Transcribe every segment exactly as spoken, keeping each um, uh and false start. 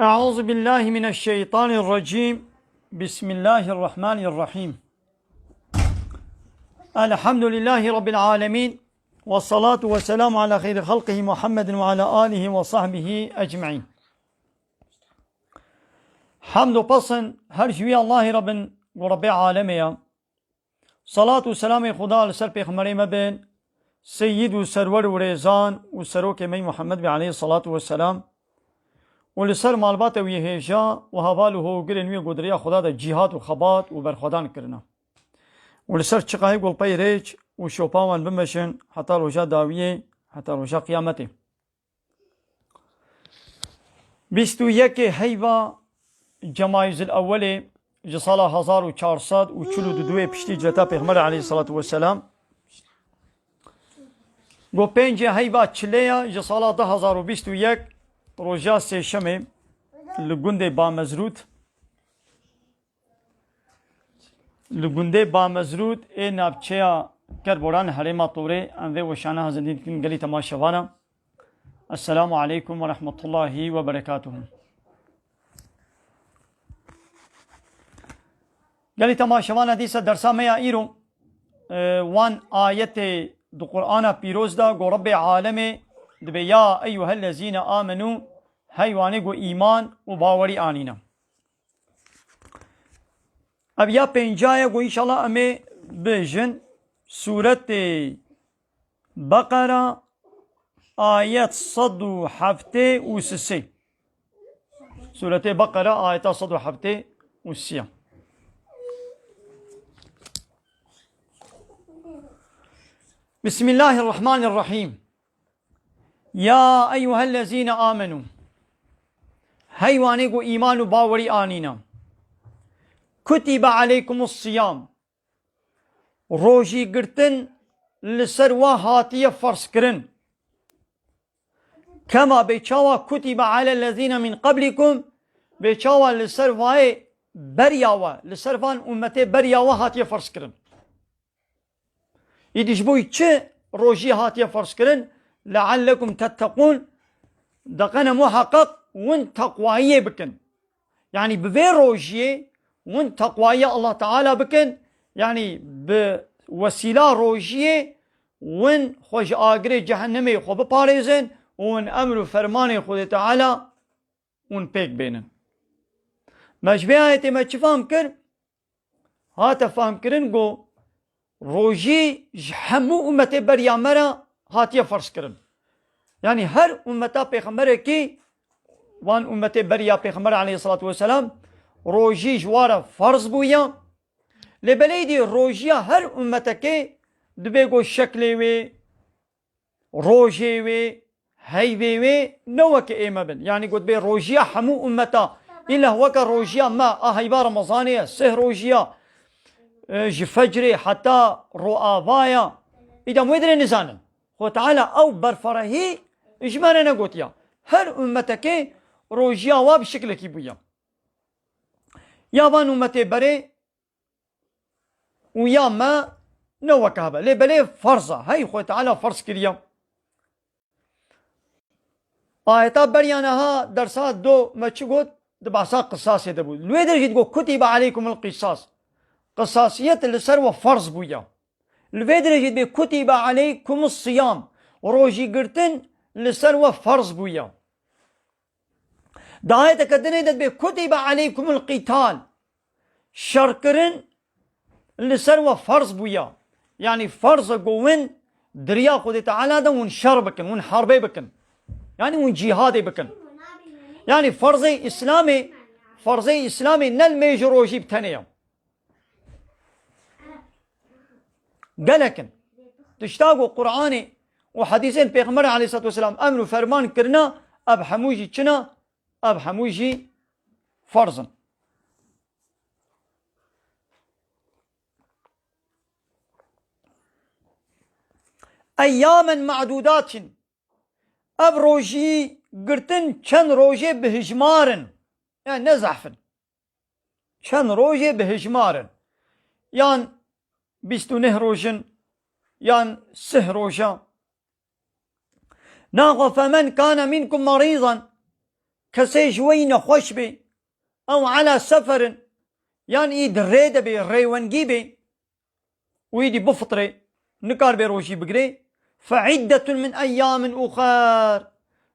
أعوذ بالله من الشيطان الرجيم. بسم الله الرحمن الرحيم. الحمد لله رب العالمين. والصلاة والسلام على خير خلقه محمد وعلى آله وصحبه أجمعين. Hamd û pesn her ji wî Allahê re bin, ku Rebbê alemê ye. Salat û selamê Xuda li ser pêxemberê me bin, seyyid û serwer û rêzan û serokê me Muhammed be aleyhissalatu vesselam, û li ser malbata wî hêja û heval û hogirên wî ku di riya Xuda de cîhad û xebat û berxwedan kirine. Û li ser çiqayê ku li pey rêç û şopa wan bimeşin heta roja dawiyê, heta roja qiyametê. Bîst û yekê heyva Cemayizil Ewwelê ji sala hezar û çar sed û çil û du piştî cileta Pêxemberê aleyhissalatu vesselam. Go pêncê heyva çilê ya ji sala du hezar û bîst û yek roja sêşemê li gundê Bamezrûd. Li gundê Bamezrûd ê navçeya Kerboran herêma Torê em vê weşana hezindî dikin gelî temaşevana. Esselamu aleykum ve rahmetullahi ve berekatuhu. Gelî temaşevana dîsa dersa me ya îro, e, wan ayetê di Qur'ana pîroz de go Rebbê alemê dibê ya eyyuhellezîne amenû, hey wanê go îman û bawerî anîne. Ev ya pênca ye ku înşallah em ê bijin. Sûretê Beqera, ayet sed û heftê û sisê. Sûretê Beqera, ayeta sed û heftê û sisê. Bismillahirrahmanirrahim. Ya eyyuhellezîne amenû. Hey wanê ku îman û bawerî anîne. Kutibe aleykumus siyam. Rojî girtin li ser we hatiye ferz kirin. Kema bê çawa kutibe alellezîne min qablikum, bê çawa li ser vayê beriya we, li ser van ummetê beriya we hatiye ferz kirin. Îdî ji bo çi rojî hatiye ferz kirin? Leallekum tetteqûn, deqene muheqeq win teqwayiyê bikin. Yanî bi vê rojiyê win teqwayiya Allah Teala bikin, yanî bi wesîla rojiyê win xwe ji agirê cehennemê xwe biparêzin û win emr û fermanê Xwedê Teala win pêk bênin. Me ji vê ayetê me çi fam kir? Hate famkirin ku rojî ji hemû ummetê beriya me re hatiye ferz kirin. Yanî her ummeta pêxemberekî, wan ummetê beriya Pêxember aleyhissalatu vesselam, rojî ji wa re ferz bûye. Lê belê dî rojiya her ummetekê dibê ku şeklê wê, rojê wê, heyvê wê ne weke ê me bin. Yanî got bê rojiya hemû ummeta, îlla weke rojiya me, a heyva Remezanê ye, sih rojiya, e, ji fecrê heta roavaya. Îdam wê dirê nizanin. Xwe Teala ew berferehî ji me re negotiya. Her ummetekê rojiya wa bi şiklekî bûye. Ya van ummetê berê û ya me ne weke hebe. Lê belê ferz e. Hey Xwedê Teala ferz kiriye. Ayeta beriya niha dersa do me çi got? Di behsa qisasê de bû. Li wê derê jî digot, "Kutibe aleykumul qisas." Qisasiyet li ser we ferz bûye. Li vê derê jî dibê, "Kutibe aleykumus siyam." Rojî girtin li ser we ferz bûye. Di ayeteke dinê de dibê, "Kutibe aleykumul qital." Şerkirin li ser we ferz bûya. Yanî ferz e ku win di riya Xwedê Teala de win şer bikin, win herbê bikin. Yanî win cîhadê bikin. Yanî ferzê Îslamê, ferzê Îslamê ne li mêj û rojî bi tenê ye. Gelek in. Tişta ku Qur'anê û hedîsên Pêxemberê aleyhissalatu vesselam emr û ferman kirine, ev hemû jî çi ne? Ev hemû jî ferz in. Eyyamen ma'dudatin. Ev rojî girtin çend rojê bi hijmar in. Yani ne zehf in. Çend rojê bi hijmar in. Yan bîst û neh roj in, yan sih roja. Naxwe femen kane minkum merîdan. kesê ji we yî nexweş bê, ew ala seferin, yan î di rê de bê, rêwengî bê, û îdî bifitrê, nikaribe rojî bigirê, fe iddetun min eyyamin uxer.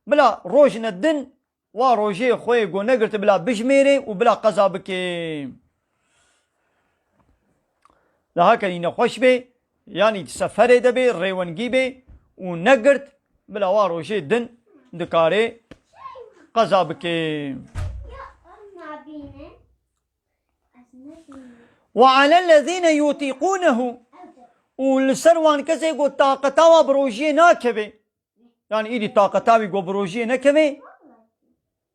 Bila rojine din, wa rojê xwe yê go negirti bila bijmêrê û bila qeza bike. Daha kerî nexweş bê, yanî di seferê de bê, rêwengî bê û negirt, bila wa rojê din dikare qeza bike. Ve alellezîne yutîqûnehu, û li ser wan kesê ku taqeta wa bi rojiyê nakeve, yanî îdî taqeta wî ku bi rojiyê nekeve,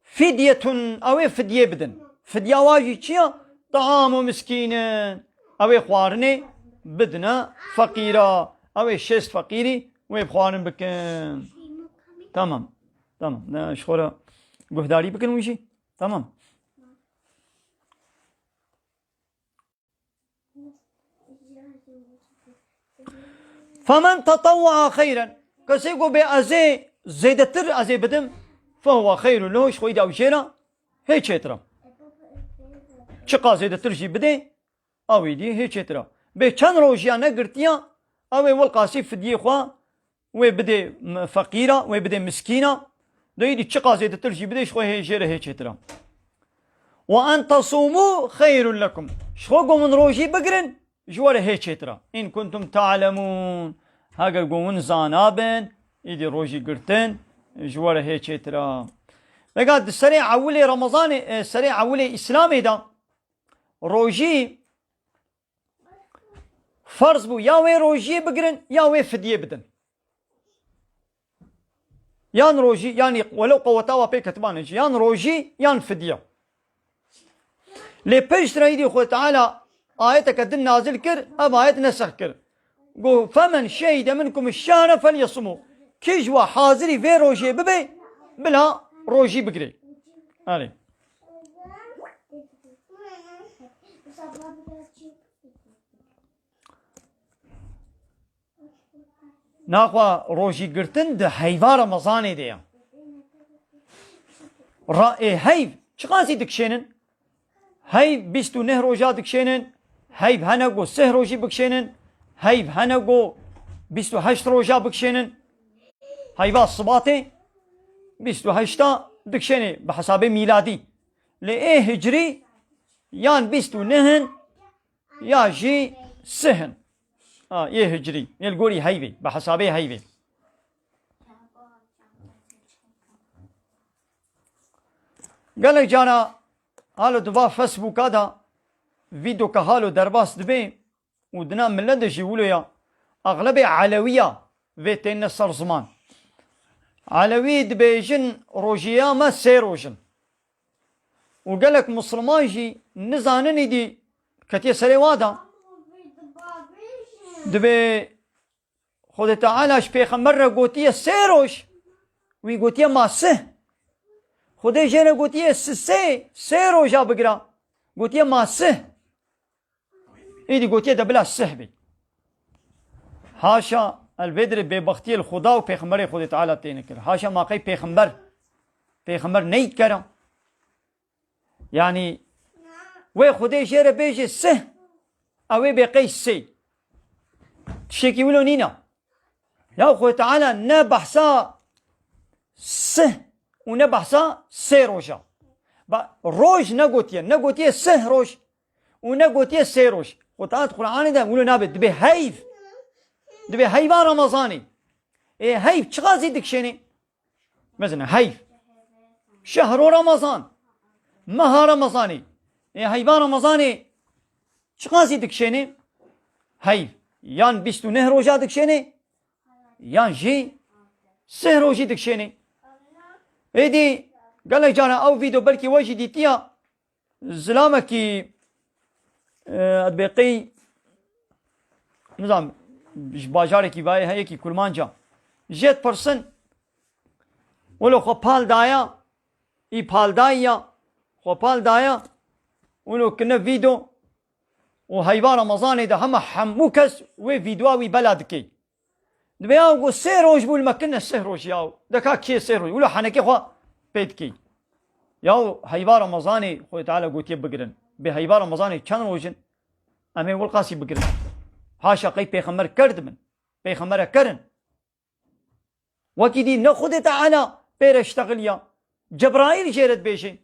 fidyetun, ew ê fidyê bidin. Fidya wa jî çi ya? Taamu miskînin. Ew ê xwarinê bidine feqîra. Ew ê şêst feqîrî wê bi xwarin bikin. Tamam. Tamam. Ne, ji xwe re guhdarî bikin wî jî. Tamam. Femen tetewwaa xeyren. Kesê ku bê ez ê zêdetir ez ê bidim, fehuwe xeyrun lehu, ji xwe îdî ew jê re hê çêtir e. Çiqa zêdetir jî bidê, ew îdî hê çêtir e. Bê çend rojiya negirtiya, ew ê wilqasî fidyê xwe wê bidê m-, feqîra, wê bidê miskîna, de îdî çiqa zêdetir jî bidê, ji xwe hê jê re hê çêtir e. Ve en tesûmû xeyrun lekum. Ji xwe ku hûn rojî bigirin, ji we re hê çêtir e. În kuntum ta'lemûn. Heger ku hûn zana bin, îdî rojî girtin, ji we re hê çêtir e. Vega di serê ewilê Remezanê, e, serê ewilê Îslamê de rojî ferz bû, ya wê rojiyê bigirin, ya wê fidyê bidin. Yan rojî, yanî welew qeweta wa pê ketibane jî, yan rojî, yan fidye. Lê piştre îdî Xwedê Teala ayeteke din nazil kir, ev ayet nesix kir. Got, "Femen şehide minkum şehre felyesumû." Kî ji we hazirî vê rojê bibe, bila rojî bigire. Erê. Naxwe rojî girtin di heyva Remezanê de ye. Ra-, ê heyv çiqasî dikişênin? Heyv bîst û neh roja dikişênin, heyv hene ku sih rojî bikişênin, heyv hene ku bîst û heşt roja bikişênin. Heyva Sibatê bîst û heşta dikişênê bi hesabê mîladî. Lê ê hicrî yan bîst û neh in, ya jî sih in. Ha, yê hicrî, yê li gorî heyvê, bi hesabê heyvê. Gelek cara halo di va Facebooka de vîdyoka halo derbas dibe û dina millet de jî wilo ya. Exlebê Elewiya vê têne ser ziman. Elewî dibêjin rojiya me sê roj in. Û gelek Misliman jî nizanin îdî ketiye serê wa da. Dibê Xwedê Teala ji Pêxember re gotiye sê roj, wî gotiye ma sih. Xwedê jê re gotiye si sê, sê roja bigira. Gotiye ma sih. Îdî gotiye de bila sih bî. Haşa, el vê dirê bêbextiyê li Xuda û Pêxemberê Xwedê Teala têne kir. Haşa ma qey Pêxember, Pêxember neyî kera. Yanî wê Xwedê jê re bêje sih, ew ê bê qey sê. Tiştekî wilo nîne. Ya Xwedê Teala ne behsa sih û ne behsa sê roja. Ba, roj negotiye. Negotiye sih roj û negotiye sê roj. Xwedê Teala di Qur'anê de wilo nabe. Dibê heyv. Dibê heyva Remezanê. Ê heyv çiqasî dikişênê? Mesela heyv. Şehro Ramazan. Meha Ramazanê. Ê heyva Ramazanê çiqasî dikişênê? Heyv. Yan bîst û neh roja dikişênê, yan jî sih rojî dikişênê. Êdî gelek cara ew vîdeo belkî we jî dîtiya. Zilamekî, e, ez dibê qey, nizam, ji bajarekî vayê heyekî Kurmanca. Jê dipirsin, wilo xwe pal daya, î pal dayiya, xwe pal daya, wilo kine vîdo û heyva Ramazanê de hema hemû kes wê vîdoa wî bela dikey. Dibê ya ku sê roj bû li me kirine sih roj ya. Deka kê sê roj? Wilo henekê xwe pê dikey. Yaw heyva Remezanê Xwedê Teala gotiye bigirin. Bê heyva Remezanê çend roj in? Em ê wilqasî bigirin. Haşa qey pêxember ker dibin. Pêxembere ker in. Wekî dî ne Xwedê Teala pê re ştexiliya. Cebraîl jê re dibêje.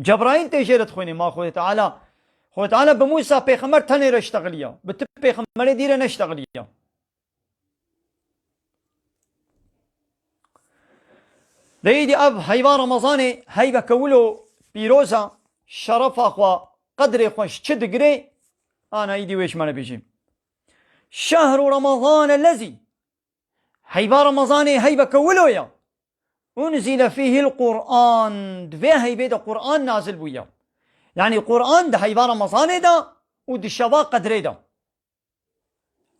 Cebraîl tê jê re dixwînê ma Xwedê Teala. Xwedê Teala bi Mûsa pêxember tenê re ştexiliya. Bi ti pêxemberê dî re neştexiliya. De îdî ev heyva Remezanê heyveke wilo pîroz a, şerefa xwe, qedrê xwe ji çi digirê? Ana îdî wê ji me re bêjî. Şehru Remezan ellezî, heyva Remezanê heyveke wilo ye. Unzile fîhil Qur'an, di vê heyvê de Qur'an nazil bûye. Yanî Qur'an di heyva Remezanê de û di şeva qedrê de.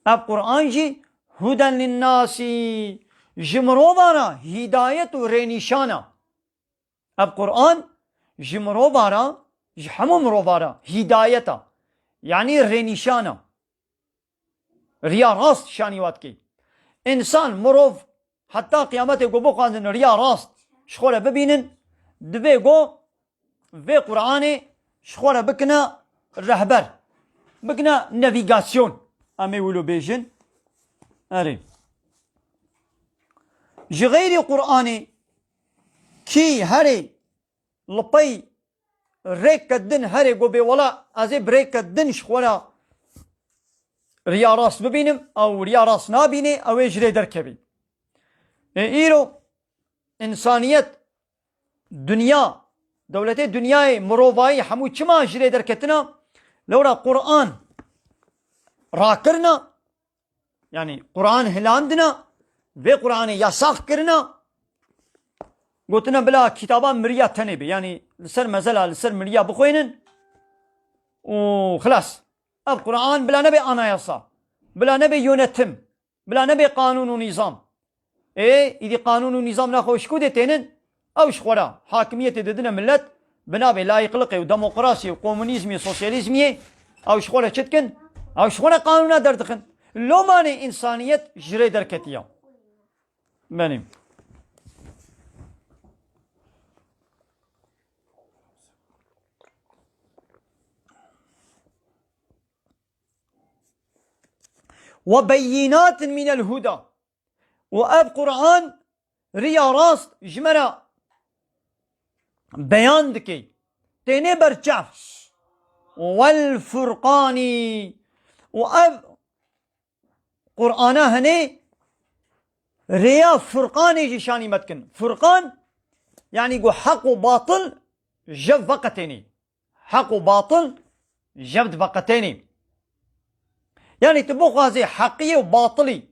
Ev Qur'an jî huden linnasî, ji mirova re hîdayet û rênîşan e. Ev Qur'an ji mirova re, ji hemû mirova re hîdayet e. Yanî rênîşan e. Riya rast şanî wa dike. Însan, mirov heta qiyametê ku bixwazin riya rast ji xwe re bibînin, divê ku vê Qur'anê ji xwe re bikine rehber, bikine navîgasyon. Em ê wilo bêjin. Erê. Ji xeyrî Qur'anê kî herê li pey rêke din herê ku bê wela ez ê bi rêke din ji xwe re riya rast bibînim, ew riya rast nabînê, ew ê ji rê derkevî. Ê îro însaniyet, dinya, dewletê dinyayê, mirovayî hemû çima ji rê derketina? Lewra Qur'an rakirina, yanî Qur'an hilandina, vê Qur'anê yasax kirina, gotina bila kitaba miriya tenê be, yanî li ser mezela, li ser miriya bixwênin û xilas. Ev Qur'an bila nebe anayasa, bila nebe yönetim, bila nebe qanûn û nîzam. Ê, îdî qanûn û nîzam naxwe ji ku dê tênin? Ew ji xwe re hakimiyetê didine millet, bi navê layîqliqê û demokrasiyê û komunîzmiyê, sosyalîzmiyê, ew ji xwe re çi dikin? Ew ji xwe re qanûna derdixin. Lomanê însaniyet ji rê derketiye. Benî. Ve beyînatin minel huda. Û ev Qur'an riya rast ji me re beyan dike. Têne ber çav. Wel furqanî. Û ev Qur'ana hinê rêya Furqanê jî şanî me dikin. Furqan, yanî ku heq û batil jev veqetênî. Heq û batil jev diveqetênî. Yanî tu bixwazî heqiyê û batilî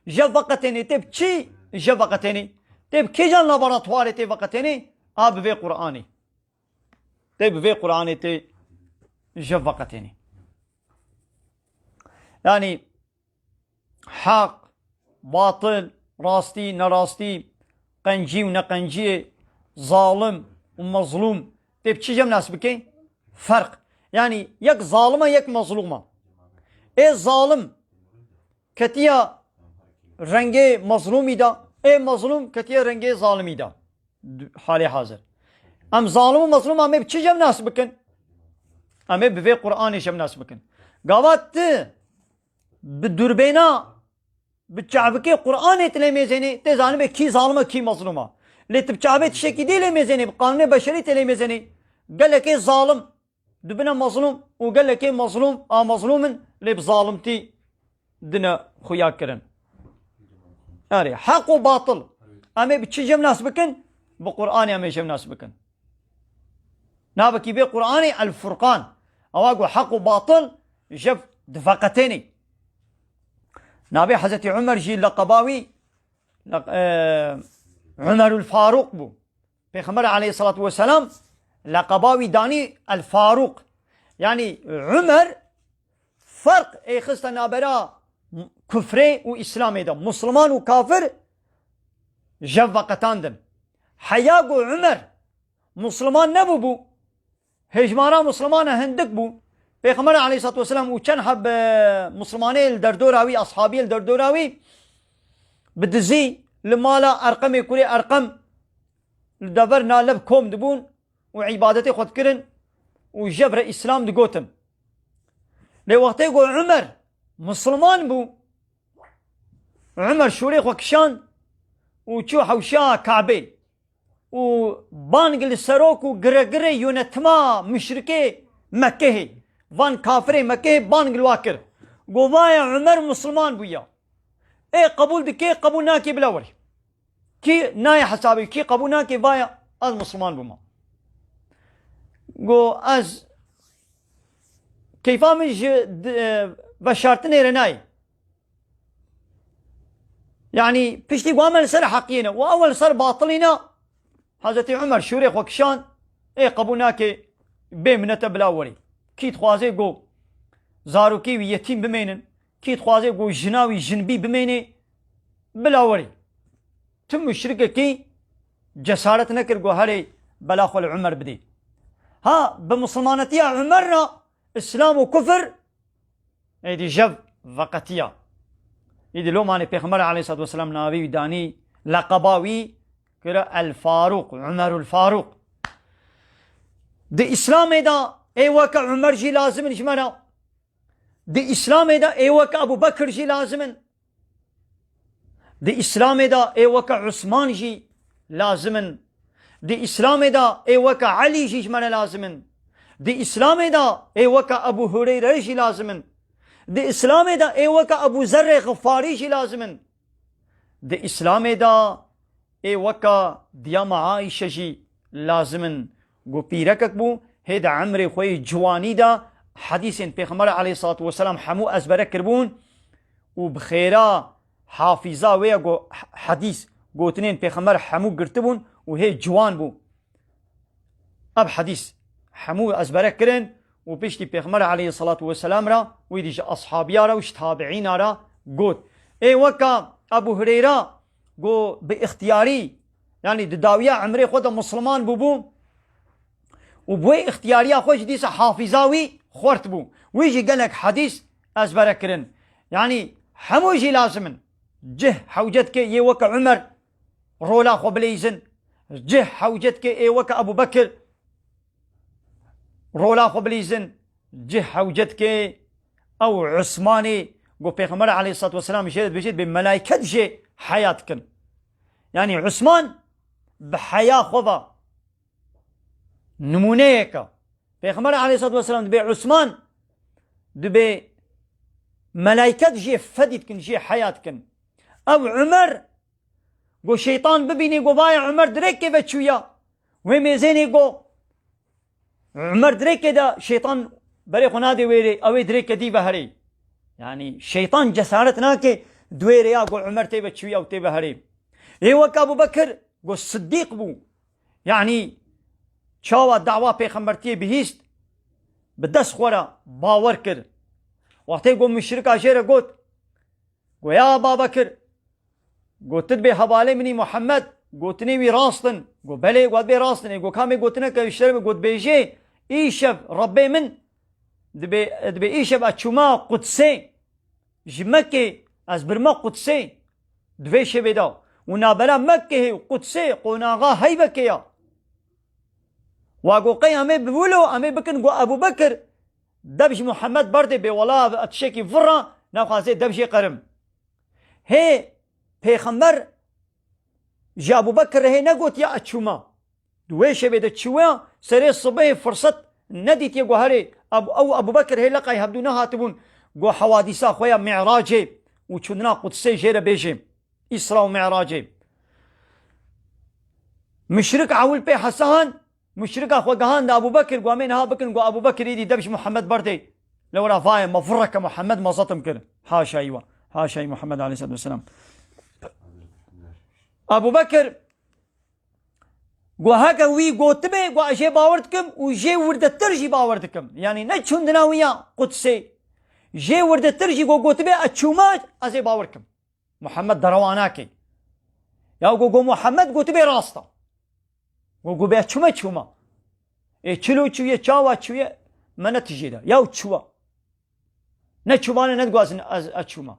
jev veqetênî, tê bi çi jev veqetênî? Tê bi kîjan laboratuwarê tê veqetênî? A bi vê Qur'anê. Tê bi vê Qur'anê tê jev veqetênî. Yanî heq, batil, rastî, nerastî, qencî û neqenciyê, zalim û mezlûm, tê bi çi jev nas bike? Ferq. Yanî yek zalim e, yek mezlûm e. Ê zalim ketiya rengê mezlûmî de, ê mezlûm ketiya rengê zalimî de. Du-, halê hazir. Em zalim û mezlûm em ê bi çi jev nas bikin? Em ê bi vê Qur'anê jev nas bikin. Gava tu bi durbêna, bi çavkê Qur'anê tu lê mêzênê, tê zanibê kî zalim e, kî mezlûm e. Lê tu bi çavê tiştekî dî lê mêzênê, bi qanûnê beşerî tê lê mêzênê. Gelekê zalim dibine mezlûm û gelekê mezlûm a mezlûm in, lê bi zalimtî dine xuya kirin. Erê, heq û batil. Em ê bi çi jev nas bikin? Bi Qur'anê em ê jev nas bikin. Navekî vê Qur'anê El Furqan. Ewa ku heq û batil jev diveqetênê. Navê Hezretî Umer jî leqeba wî, leq-, e, Umerul Farûq bû. Pêxember aleyhissalatu vesselam leqeba wî danî El Farûq. Yanî Umer ferq êxiste nabera kufrê û Îslamê de. Musliman û kafir jev veqetandin. Heya ku Umer Musliman nebûbû, hêjmara Muslimana hindik bû. Pêxember aleyhissalatu vesselam û çend heb, e, Muslimanê li derdora wî, ashabiyê li derdora wî bi dizî li mala Erqemê kurê Erqem li dever Naleb kom dibûn û îbadetê xwe dikirin û jev re Îslam digotin. Lê wextê ku Umer Musulman bû, Umer şûrê xwe kişand û çû hewşa Kabê û bang li serok û giregirê yönetima muşrikê Mekkehê, van kafirê Mekkehê bang li wa kir. Go, "Vaye Umer Musulman bûya. Ê qebûl dikê, qebûl nakê, bila werî. Kî nayê hesabê, kî qebûl nakê, vaye ez Musulman bûma." Go, "Ez keyfa min ji d-, veşartinê re nayê." Yanî piştî ku em li ser heqiyê ne û ew li ser batilî ne, Hezretî Umer şûrê xwe kişand, "Ê qebûl nake, bê minete, bila werê. Kî dixwaze ku zarokê wî yetîm bimênin, kî dixwaze ku jina wî jinbî bimêne, bila werê." Ti muşrikekî cesaret nekir ku herê bela xwe li Umer bidê. Ha, bi musulmanetiya Umer re Îslam û kufir êdî jev veqetiya. Êdî lomanê Pêxember aleyhissalatu vesselam navê wî danî, leqeba wî kira El Farûq, Umerul Farûq. Di Îslamê de ê weke Umer jî lazim in ji me re. Di Îslamê de ê weke Ebû Bekir jî lazim in. Di Îslamê de ê weke Usman jî lazim in. Di Îslamê de ê weke Elî jî ji me re lazim in. Di Îslamê de ê weke Ebû Hureyre jî lazim in. Di Îslamê de ê weke Ebû Zerrê Xifarî jî lazim in. Di Îslamê de ê weke diyama Aîşe jî lazim in. Ku pîrekek bû, hê di emrê xwe yê ciwanî de hedîsên Pêxember aleyhissalatu vesselam hemû ezbere kiribûn û bi xêra hafîza wê ye ku h-, hedîs, gotinên Pêxember hemû girtibûn û hê ciwan bû. Ev hedîs hemû ezbere kirin û piştî Pêxember aleyhissalatu vesselam re wî dî ji ashabiya re û ji tabiîna re got. Ê weka Ebû Hureyra ku bi îxtiyarî, yanî di dawiya emrê xwe de Musulman bûbû û bi wê îxtiyariya xwe jî dîsa hafîza wî xwert bû. Wî jî gelek hedîs ezbere kirin. Yanî hemû jî lazim in. Cih hewcetkê yê weke Umer rola xwe bileyzin. Cih hewcetkê ê weke Ebû Bekir rola xwe bileyzin. Cih hewcetkê ew Usmanê ku Pêxember aleyhissalatu vesselam jê re dibêjê, dibê melayket jê heya dikin. Yanî Usman bi heya xwe ve nimûneyek e. Pêxember aleyhissalatu vesselam dibê Usman, dibê melayket jê fedî dikin, jê heya dikin. Ew Umer ku şeytan bibînê ku vaye Umer dirêkê ve çûya. Wê mêzênê ku Umer dirêkê de, şeytan berê xwe nadê wê rê, ew ê dirêke dî ve herê. Yanî şeytan cesaret nake di wê rêya ku Umer tê ve çûya û tê ve herê. Ê weke Ebû Bekir ku Siddîq bû. Yanî çawa dawa pêxembertiyê bihîst, bi dest xwe re bawer kir. Wextê ku muşrika jê re got, Go ya Eba Bekir, go tu dibê hevalê min î Muhammed, gotinê wî rast in. Go belê, go dibê rast in. Ê go kamê gotineke ji te re be, go dibêjê, îşev Rebbê min, dibê, dibê îşev ez çûma Qudsê, ji Mekkê ez birme Qudsê, di vê şevê de. Û navbera Mekkehê û Qudsê qonaxa heyvekê ya. Wa go qey em ê bi wilo, em ê bikin, go Ebû Bekir, dev ji Muhammed berdê, bê wela ev tiştekî vir e, naxwazê dev jê qerim. Hê pêxember ji Ebû Bekir re hê negotiye ez çûma. Di wê şevê de çûya, serê sibehê firset nedîtiye, go herê Ebû, ew Ebû Bekir hê leqay hevdû nehatibûn, go hewadîsa xwe ya Mi'racê û çûdina Qudsê jê re bêjê. Îsra û Mi'racê. Muşrik ewil pê hesahan, muşrika xwe gihand Ebû Bekir, go em ê niha bikin, go Ebû Bekir îdî dev ji Muhammed berdê. Lewra vaye me virreke Muhammed me zetim kir. Haşayî we. Haşayî Muhammed aleyhissalatu vesselam. Ebû Bekir go heke wî gotibe, go ez jê bawer dikim û jê wirdetir jî bawer dikim. Yanî ne çûndina wî ya Qudsê. Jê wirdetir jî go gotibe ez çûma, ez ê bawer dikim. Muhammed derewa nake. Ya go, go Muhammed gotibe rast e. Go, go bê çûme çûma. Ê çilo çûye, çawa çûye, me netijê de. Ya çûwa. Ne çûmane ne diguazin ez, ez çûma.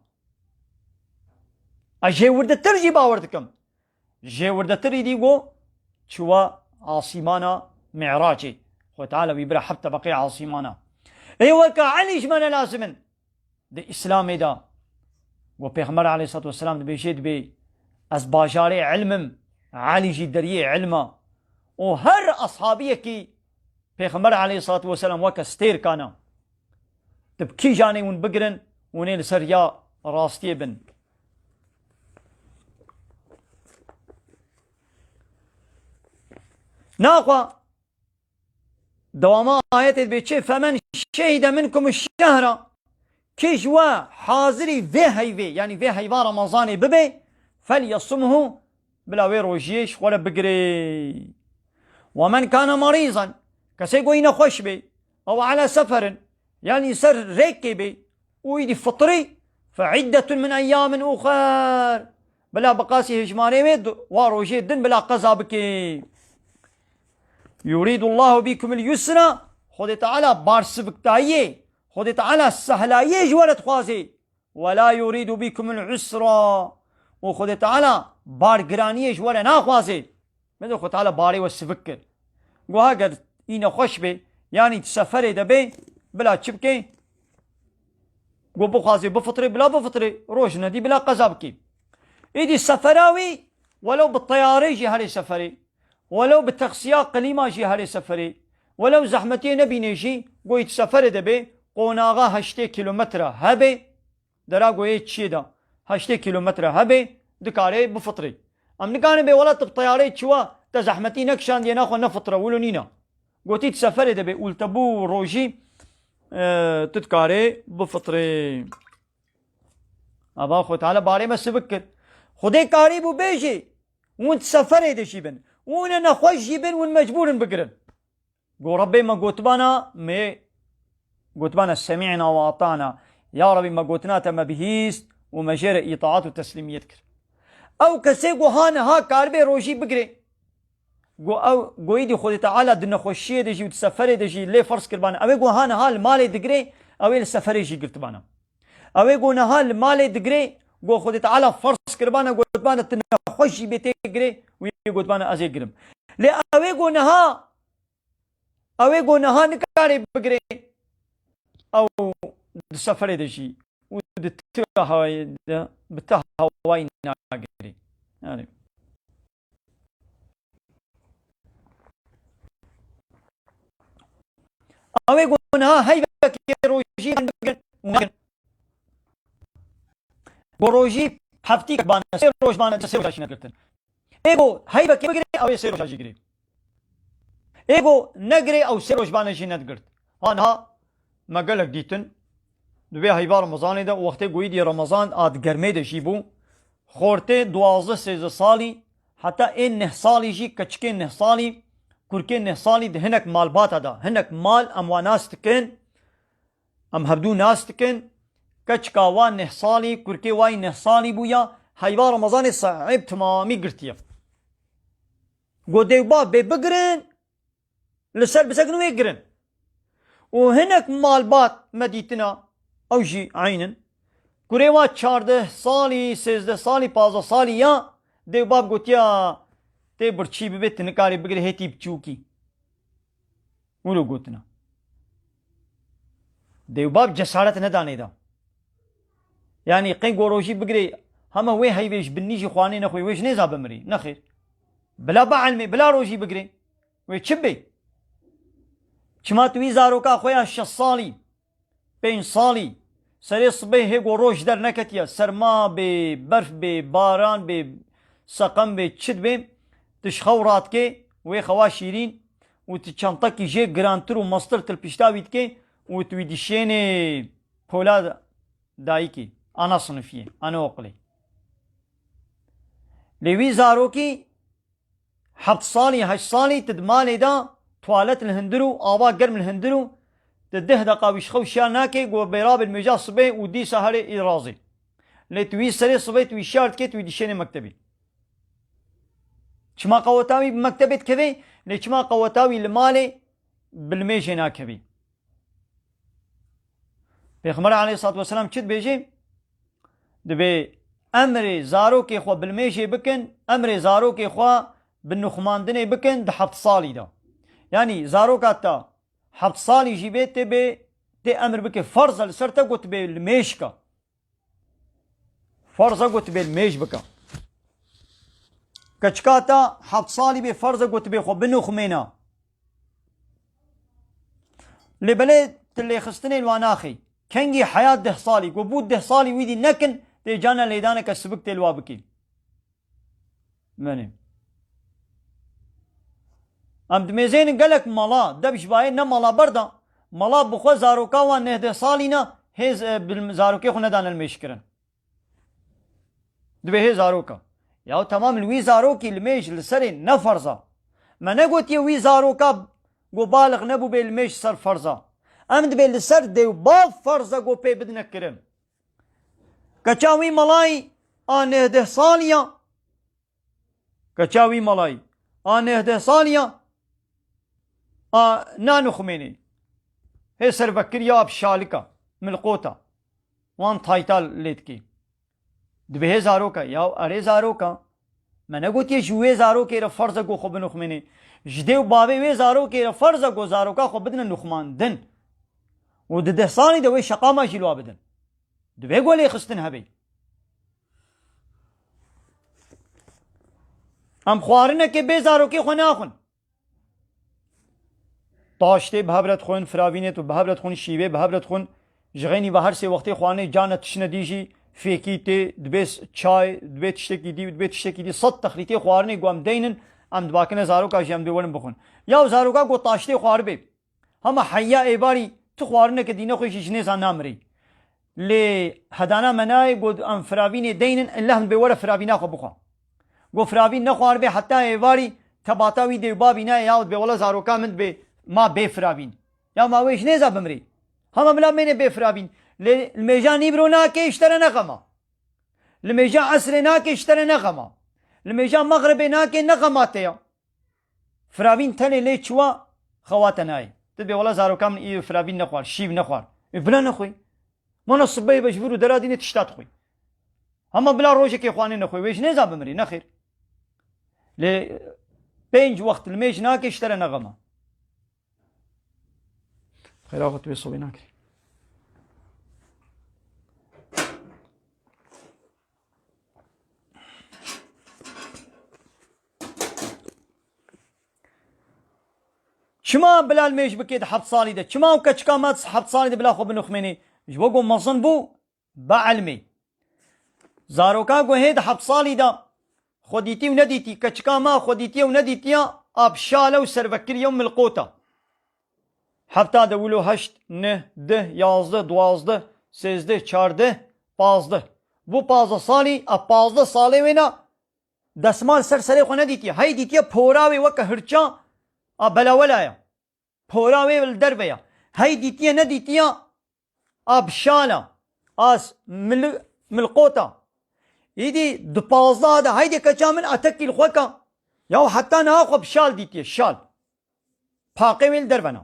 Ez jê wirdetir jî bawer dikim. Jê wirdetir îdî got, çûwa asîmana Mi'racê. Xwe Teala wî bira heft tebeqê asîmana. Ê weke Elî ji me ne lazim in. Di Îslamê de, got Pêxember aleyhissalatu vesselam dibêje, dibê, ez bajarê ilm im, Elî jî deriyê ilm e. Û her eshabiyekî Pêxember aleyhissalatu vesselam weke stêrkan e. Tu bi kîjanê hûn bigirin, hûn ê li ser ya rastiyê bin. Naxwe dewama ayetê dibê çi? Femen şehide minkum şehra. Kî ji we hazirî vê heyvê, yanî vê heyva Remezanê bibe, felyesumhu, bila wê rojiyê ji xwe re bigire. Ve men kane merîzan, kesê ku yî nexweş bê, ew ala seferin, yanî ser rêkê bê, û îdî fitrî, fe iddetun min eyyamin uxer. Bila bi qasî hejmarê wê du-, wa rojê din bila qeza bike. Yuridullahu bikumul yusra, Xwedê Teala barsiviktayiyê, Xwedê Teala sehlayiyê ji we re dixwazê. Ve la yuridu bikumul usra. Û Xwedê Teala bargiraniyê ji we re naxwazê. Mezin Xwedê Teala barê we sivik kir. Got, heger î nexweş bê, yanî di seferê de bê, bila çi bikê? Got, bixwazê bifitrê, bila bifitrê. Roj nedî, bila qeza bikê. Îdî sefera wî, welew bi teyarê jî herê seferê, welew bi texiya qilîma jî herê seferê, welew zehmetiyê nebînê jî, got, îdî seferê de bê, qonaxa heştê kîlometre hebe, dera goyê çiyê de heştê kîlometre hebe, dikarê bifitrê. Em nikarin bê, wela tu bi teyarê çiwa, te zehmetî nekişandiye, naxwe nefitire, wilo nîne. Gotî, tu seferê de bê, û li te bû rojî, e, tu dikarê bifitrê. Ava Xwedê Teala barê me sivik kir. Xwedê karî bû bêjê, hûn di seferê de jî bin, hûn ê nexweş jî bin, hûn mecbûr in bigirin. Got, Rebbê me gotibana, me gotibana semî'na ve ata'na. Ya Rebbî, me gotina te me bihîst û me jê re îtaat û teslîmiyet kir. Ew kesê ku ha niha karibê rojî bigirê, ku ew, ku êdî Xwedê Teala di nexweşiyê de jî û di seferê de jî lê ferz kiribana. Ew ê ku ha niha li malê digirê, ew ê li seferê jî girtibana. Ew ê ku niha li malê digirê, ku Xwedê Teala ferz kiribana, gotibana tu nexweş jî bê tê girê, wî gotibana ez ê girim. Lê ew ê ku niha Ew ê ku niha nikare bigire, ew di seferê de jî û di tu hawayê de, bi tu hawayî nagirê. Yani. Ew ê ku niha heyvekê rojî bigire û negirin. Ku rojî heftî bane, sê roj bane, sê roja jî negirtin. Ê ku heyvekê bigirê, ew ê sê roja jî girê. Ê ku negirê, ew sê roj bane jî nedigirt. Ha niha me gelek dîtin. Di vê heyva Remezanê de, wextê ku êdî Remezan a di germê de jî bû, xortê duwazdeh sêzdeh salî, heta ê neh salî jî, keçikê neh salî, kurkê neh salî di hinek malbata de, hinek mal em wa nas dikin, Em hevdû nas dikin, keçika wa neh salî, kurkê wa yî neh salî bûya, heyva Remezanê sahib timamî girtiye. Got dê û bav bê bigirin, li ser bisekinin wê girin. Û hinek malbat me dîtina, ew jî eyn in. Kurê wa çardeh salî, sêzdeh salî, pazdeh salî ya, dê û bav gotiya, tê birçî bibê, tu nikarî bigirî hêtî biçûkî. Wilo gotina. Dê û bav cesaret nedanê da. Yanî qey gorojî bigirê, hema wê heyvê ji binî jî xwanê nexwê, wê ji nêza bimirî. Nexêr. Bila bielmê, bila rojî bigirê. Wê çi bê? Çima tu wî zaroka xwe ya şeş salî, pênc salî, serê sibê hê ku roj derneketiye, serma bê, berf bê, baran bê, seqem bê, çi dibê, tu ji xew radikê, wê xewa şîrîn û tu çentekî jê girantir û mestir tu li pişta wî dikê û tu wî dişênê pola dayikê, ana sinifiyê, anaokulê. Lê wî zarokî Heft salî, heşt salî tu di malê de tuwalet li hundir û ava germ li hundir û tu deh deqa wî ji xew şiya nake, ku bêra bi nimêja sibê û dîsa herê îrazê. Lê tu wî serê sibê tu wî şiya dikê, tu wî dişênê mektebê. Çima qeweta wî bi mektebê dikeve, lê çima qeweta wî li malê bi limêjê nakeve? Pêxember aleyhissalatu vesselam çi dibêje? Dibê Emrê zarokê xwe bilmêjê bikin, emrê zarokê xwe bi nixumandinê bikin di heft salî de. Yanî zaroka te heft salî jî bê tê bê, tê emr bike, ferz e li ser te got bê li mêj ke. Ferz e got bê li mêj bike. Keçika te heft salî bê ferz e got bê xwe binixumêne. Lê belê tu lêxistinê li wan naxî. Kengî heya deh salî, ku bû deh salî wî dî nekin, tê cana lêdaneke sibik tê li wa bikî. Menê. Em dimêzênin gelek mala, deb ji bayê ne mala berda. Mala bi xwe zaroka wan neh deh salî ne, hê z-, e, bil-, zarokê xwe nedane li mêj kirin. Dibê hê zaroka. Ya temam li wî zarokî li mêj li serê ne ferza. Me negotiye wî zaroka go balix nebû bê li mêj ser ferza. Em dibê li ser dê û bav ferza go pê bidine kirin. Keça wî malayî a neh deh salî ya. Keça wî malayî a neh deh salî ya. A nanixumênê. Hê servekir ya bi şalika, milqota. Wan taytal lê dikê. Dibê hê zaroka. Ya erê zaroka. Me negotiye ji wê zarokê re ferz e ku xwe binixumênê. Ji dê û bavê wê zarokê re ferz e ku zaroka xwe bidine nixumandin. Û di deh salî de wê şeqama jî li wa bidin. Divê ku lêxistin hebe. Em xwarinekê bê zarokê xwe naxwin. Taştê bi hev re dixwin, firavînê tu bi hev re dixwin, şîvê bi hev re dixwin. Ji xeynî ve her sê wextê xwarinê cana tiştine dî jî fêkî tê, dibê s-, çay, dibê tiştekî dî, dibê tiştekî dî. Sed texlîtê xwarinê ku em deynin, em dibakine zaroka jî em dibê werin bixwin. Ya zaroka ku taştê xwaribê. Hema heya êvarî tu xwarineke dî nexwê jî ji nêza namirî. Lê hedana me nayê got em firavînê deynin, illa hûn bê were firavîna xwe bixwe. Got firavîn nexwaribê heta êvarî tebata wî dê û bavî nayê yahut bê wele zaroka min dibê ma bê firavîn. Ya ma wê ji nêza bimirî. Hema bila mêne bê firavîn. Lê li mêja nîvro nake ji te re ne xema. Li mêja esrê nake ji te re ne xema. Li mêja mexribê nake ne xema te ya. Firavîn tenê lê çiwa xewate nayê. Tu dibê wela zaroka min î firavîn nexwar, şîv nexwar. Ê bila nexwî. Mana sibehê be ji vir û dera dînê tişta dixwî. Hema bila rojekê xwanê nexwî. Wê ji nêza bimirî, nexêr. Lê pênc wext li mêj nake ji te re ne xema. Xêra xwe tu wê sobê nakirî. Çima bila li mêj bikê di heft salî de? Çima ew keçika me di heft salî de bila xwe binixmênê? Ji bo ku mezin bû, bi ilmê. Zaroka ku hê di heft salî de xwe dîtî û nedîtî, keçika me xwe dîtiye û nedîtiye, a bi şal e û servekirî ye û milqot e. Hefta de wilo heşt, neh, deh, yazdeh, duwazdeh, sêzdeh, çardeh, pazdeh. Bû pazdeh salî, a pazdeh salê wê ne desmal ser serê xwe nedîtiye. Hey dîtiye pora wê weke hirça a belawela ye. Pora wê li derve ye. Hey dîtiye nedîtiye a bi şal e. A s-, mil-, milqot e. Îdî di pazdeh de heydê keça min etekî li xwe ke. Ya heta niha xwe bi şal dîtiye, şal. Paqê wê li derve ne.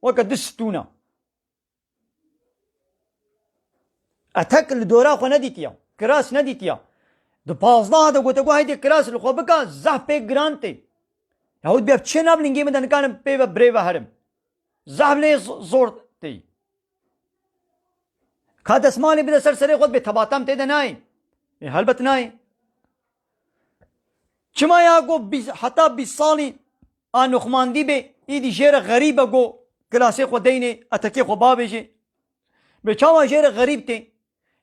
Weke du stûn e. Etek li dora xwe nedîtiya. Kiras nedîtiya. Di pazdeh de gote ku heydê kiras li xwe bika, zehf pê giran tê. Yahut bê çi nav lingê min de nikarim pê ve birê ve herim. Zehf lê z-, zor tê. Ka desmalê bide ser serê xwe bê tebatam tê de nayê. Ê, helbet nayê. Çima ya ku bîst, heta bîst salî a nuxmandî bê, îdî jê re xerîb e ku kilasê xwe deynê, etekê xwe bavêjê? Bê çawa jê re xerîb tê?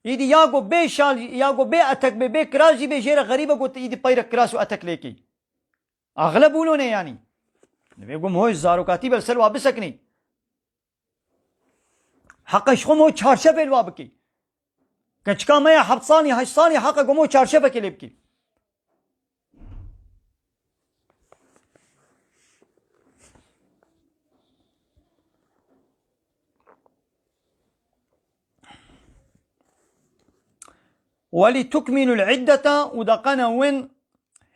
Îdî ya ku bê şal, ya ku bê etek bê, bê kiras jî bê jê re xerîb e ku tu îdî peyre kiras û etek lêkî. Axleb wilo ne yanî. Divê ku hoj zarokatî be li ser wa bisekinî. Heqa ji xwe mo çarşefê li wa bikî. Keçika me ya heft salî, heşt salî heqa ku mo çarşefekê lê bikî. Welî tukmînul iddete û deqene win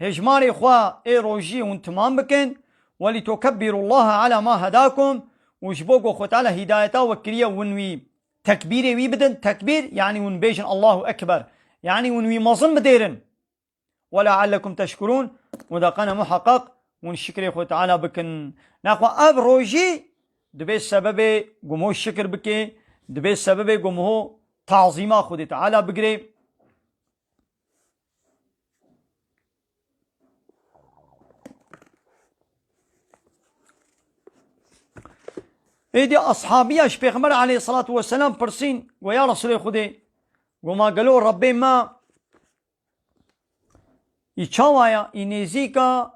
hêjmarê xwe ê rojiyê hûn timam bikin, welî tukebbirullaha ala ma hedakum, û ji bo ku Xwe Teala hîdayeta we kiriye, win wî tekbîrê wî bidin, tekbîr, yanî win bêjin Allahu Ekber, Yanî hûn wî mezin bidêrin. Ve leallekum teşkurûn, û da qene muheqeq hûn şikrê Xwedê Teala bikin. Naxwe ev rojî dibê sebebê ku miho şikir bike, dibê sebebê ku miho tazîma Xwedê Teala bigire. Êdî ashabiya ji Pêxember aleyhissalatu vesselam pirsîn, go ya Resulê Xwedê, go ma gelo Rebbê me î çawa ya, î nêzîka,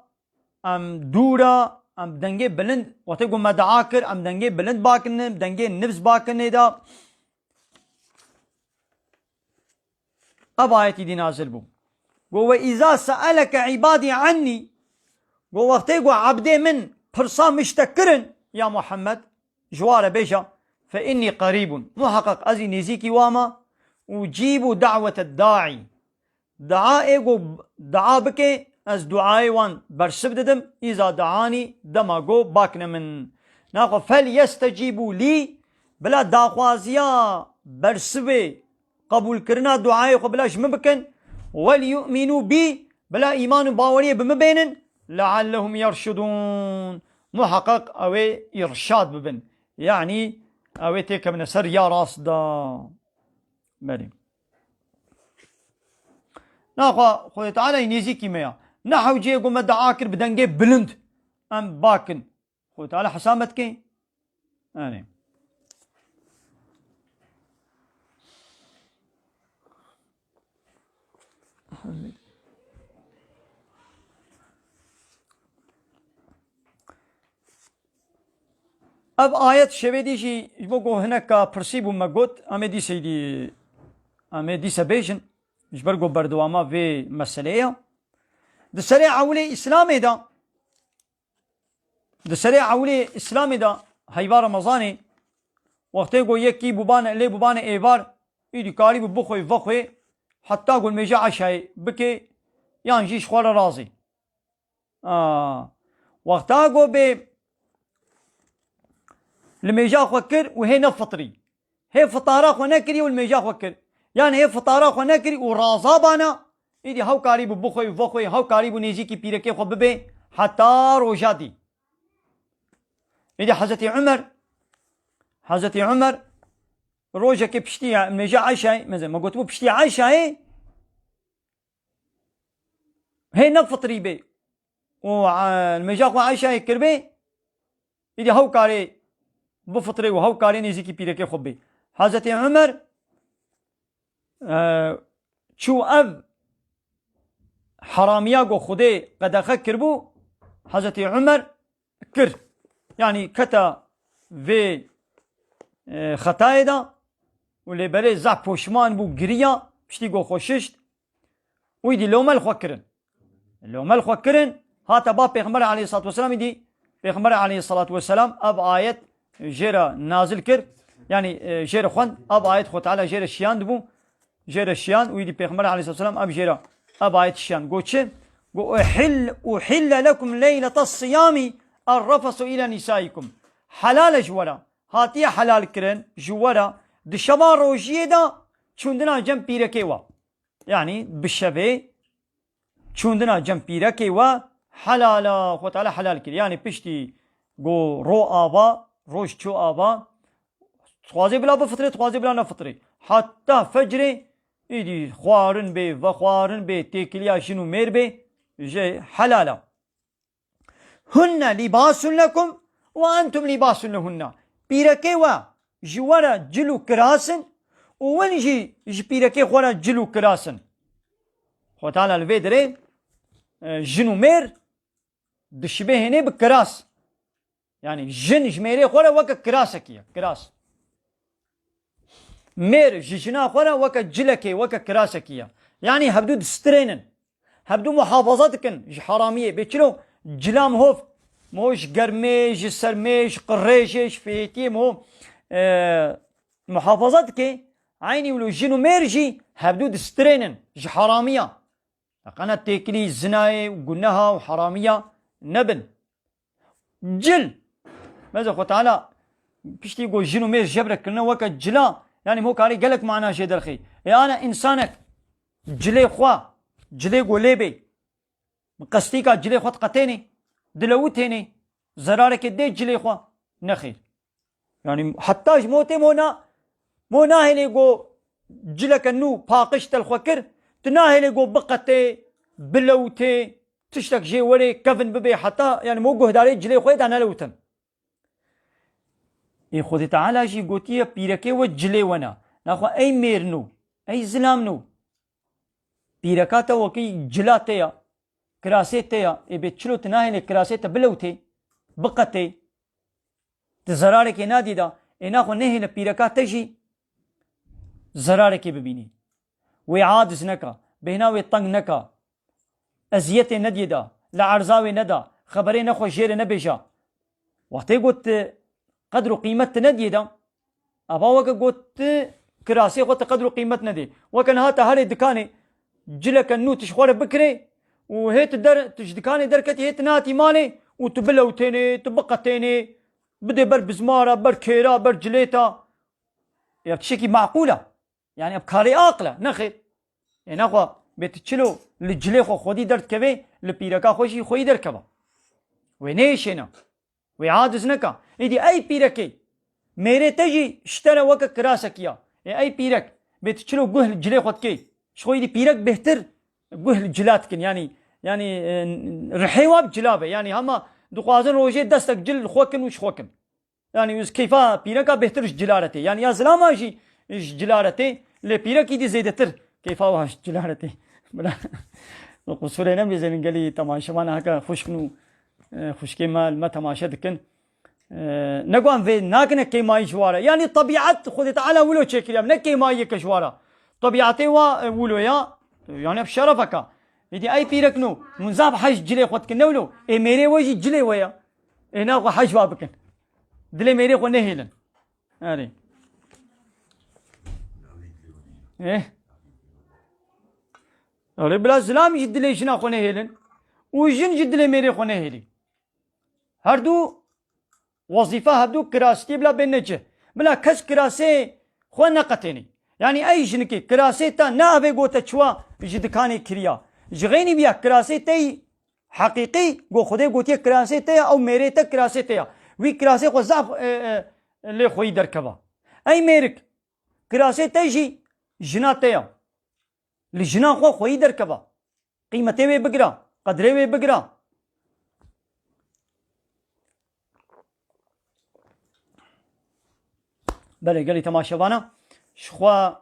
em dûr a, em dengê bilind, wextê ku me dua kir, em dengê bilind bakirine, dengê nifs bakirine da. Ev ayetî dî nazil bû. Go, "Ve îza seeleke îbadî annî." Go, wextê ku ebdê min pirsa min ji te kirin, ya Muhammed, ji wa re bêje, "Fe innî qerîbun." Muheqeq ez î nêzîkî wa me, "Ucîbu da'wete daî." Dua ê ku dua bike, ez duayê wan bersiv didim, îza duanî dema ku bakne min. Naxwe, "Fel yestecîbû lî", bila daxwaziya bersivê qebûlkirina duayê xwe bila ji min bikin, "Wel yu'mînû bî", bila îman û baweriyê bi min bênin, "Leallehum yerşudûn", muheqeq ew ê îrşad bibin. Yanî ew ê têkevine ser ya rast de. Belê. Naxwe Xwedê Teala yî nêzîkî me ya. Ne hewceyê ku me dua kir bi dengê bilind em bakin. Xwedê Teala hesa me dike. Erê. Ev ayet şevê dî jî ji bo ku hineka pirsî bû me got, em ê dîsê dî, em ê dîse bêjin, ji ber ku berdewama vê meseleyê ya. Di serê ewilê Îslamê de, di serê ewilê Îslamê de heyva Remezanê, wextê ku yekî bûbane, lê bûbane êvar, îdî karî bû bixwê, vexwê, heta ku nimêja eşayê bike, yan jî ji xwe re razê. A, wexta ku bê nimêja xwe kir û hê nefitrî. Hê fitara xwe nekirî û nimêja xwe kir. Yan hê fitara xwe nekirî û raza bana, îdî hew karî bû bixwê û vexwê, hew karî bû nêzîkî pîrekê xwe bibê heta roja dî. Îdî Hezretî Umer, Hezretî Umer rojekê piştî ya, nimêja eşayê, meze, me gotibû piştî eşayê, hê nefitrî bê û, e, nimêja xwe eşayê kiribê, îdî hew karê bifitrê û hew karê nêzîkî pîrekê xwe bê. Hezretî Umer, e, çû ev heramiya ku Xwedê qedexe kiribû, Hezretî Umer kir. Yanî keta vê, e, xetayê de û lê belê zaf poşman bû, giriya, piştî ku xwe şişt. Wî dî lomel xwe kirin. Lomel xwe kirin, hate ba Pêxember aleyhissalatu vesselam, îdî Pêxember aleyhissalatu vesselam ev ayet jê re nazil kir. Yanî, e, jê re xwend, ev ayet Xwe Teala jê re şiyandibû. Jê re şiyan, wî dî Pêxember aleyhissalatu vesselam ev jê re ev ayet şiyan. Got çi? Got, "Uhil-, uhille lekum leylete siyami errefesu ile nisaikum." Helal e ji we re. Hatiye helal kirin ji we re. Di şeva rojiyê de çûndina cem pîrekê we. Yanî bi şevê çûndina cem pîrekê we helal e. Xwe Teala helal kir. Yanî piştî ku ro ava, roj çû ava, dixwazê bila bifitrê, dixwazê bila nefitrê. Heta fecrê, îdî xwarin bê, vexwarin bê, têkiliya jin û mêr bê, jê helal e. "Hunne libasun lekum ve entum libasun lehunne." Pîrekê we ji we re cil û kiras in û win jî ji pîrekê xwe re cil û kiras in. Xwe Teala li vê dirê, e, jin û mêr dişibê hênê bi kiras. Yanî jin ji mêrê xwe re weke kirasekî ye. Kiras. Mêr ji jina xwe re weke cilekê, weke kirasekî ye. Yanî hevdû distirênin. Hevdû muhafaza dikin ji haramiyê. Bê çilo cila miho, miho ji germê, ji sermê, ji qirêjê, ji fêkiyê miho, e, muhafaza dike. Eynî wilo jin û mêr jî hevdû distirênin ji haramiya. Qena têkilî zinayê û guneha û haramiya nebin. Cil. Meze Xwe Teala piştî ku jin û mêr jebre kirine weke cila, yanî ho karê gelek mana jê derxê. Ê ana însanek Cilê xwe, cilê go lê bê. Bi qestîka cilê xwe diqetênê, dilewitênê, zerareke dê cilê xwe? Nexêr. Yanî heta ji motê mona, mo nahêlê go cileke nû paqij te li xwe kir, tu nahêlê go biqetê, bilewitê, tiştek jê werê, kevin bibê heta, yanî mo guhdarê cilê xwe da nelewitin. Ê Xwedê Teala jî gotiye pîrekê we cilê we ne. Naxwe ey mêrno, ey zilamno. Pîreka te wekî cila te ya, kirasê te ya, ê bê çilo tu nahêlê kirasê te bilewtê, biqetê, tu zerarekê nadî da, ê naxwe nehêle pîreka te jî zerarekê bibînî. Wê aciz neka, bêhna wê teng neka, eziyetê nediyê da, li erza wê neda, xeberê nexwe jê re nebêja. Wextê got tu qedr û qîmet tu nediyê da, ava weke got tu kirasê xwe tu qedr û qîmet nedê. Weke niha te herê dikanê cileke nû tu ji xwe re bikirê û hê tu der, tu ji dikanê derketî hê tu nehatî malê û tu bilewtênê, tu biqetênê, bidê ber bizmara, ber kêra, ber cilêta. Ya tiştekî maqûl e. Yani ev karê aqil e, nexêr. Ê nexwe bê tu çilo li cilê xwe xwedî derdikevê, li pîreka xwe jî xweyî derkeva. Wê nêşêne. Wê aciz neka. Êdî ey pîrekê, mêrê te jî ji te re weke kirasekî ya. Ê ey pîrek, bê tu çilo guh li cilê xwe dikê. Ji xwe êdî pîrek bêhtir guh li cila dikin. Yani, yani, e, rihê wa bi cila be. Yani hema dixwazin rojê destek cil li xwe kin û ji xwe kin. Yani, ez keyfa pîreka bêhtir ji cila re tê. Yani, ya zilama jî ji cila re tê, lê pîrekî dî zêdetir keyfa wa ji cila re tê. Bila, qusûrê nebêzênin, gelî temaşevana heke xwişk nû, e, xwişkê me, me temaşe dikin. E, ne guan vê nakine kêmayî ji wa re. Yani, tebiat Xwedê Teala wilo çêkiriye, ne kêmayiyeke ji wa re. Tebiatê wa, e, wilo ya, yani, ev şerefeka. Êdî ey pîrek nû, hûn zaf hej cilê xwe dikin, ne wilo? Ê mêrê we jî cilê we ya. Ê naxwe hej wa bikin. Dilê mêrê xwe nehêlin. Erê. Eh. Erê, bila zilam ji dilê jina xwe nehêlin. Û jin ji dilê mêrê xwe nehêlî. Her du wezîfa hevdu kirastî bila bên necih. Bila kes kirasê xwe neqetênî. Yani ey jinikê kirasê te ne avê gote çiwa ji dikanê kiriya. Ji xeynî biya kirasê te yî Heqîqî, go Xwedê gotiye kirasê te ya, ew mêrê te kirasê te ya. Wî kirasê xwe zaf, e, e, lê xweyî derkeva. Ey mêrik, kirasê te jî jina te ya. Li jina xwe xweyî derkeva. Qîmetê wê bigira, qedrê wê bigira. Belê, gelî temaşevana, ji xwe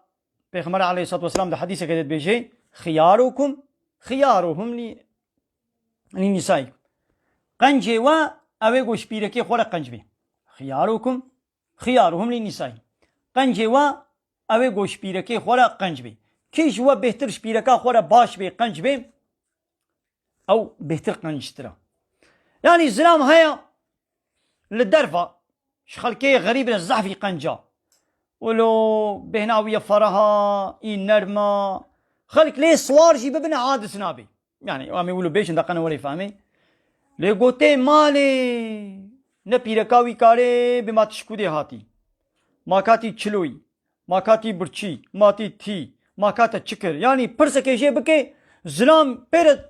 Pêxember aleyhissalatu vesselam di hedîseke de dibêje, "Xiyarukum, xiyaruhum li, li nisaikum." Qencê we, ew ê ku ji pîrekê xwe re qenc bê. "Xiyarukum, xiyaruhum li nisaikum." Qencê we, ew ê ku ji pîrekê xwe re qenc bê. Kî ji we bêhtir ji pîreka xwe re baş bê, qenc bê, ew bêhtir qenctir e. Yanî zilam heye li derva, ji xelkê xerîb re zehfî qenca. Wilo bêhna wî ye feraha, î nerma. Xelk lê siwar jî bibine, aciz nabê. Yanî, em ê wilo bêjin, deqene werê fehmê. Lê gotê malê, ne pîreka wî karê bê ma tu ji kudê hatî. Ma katî çiloyî, ma katî birçî, ma tî tî, ma kate çi kir. Yanî, pirsekê jê bike, zilam pê re,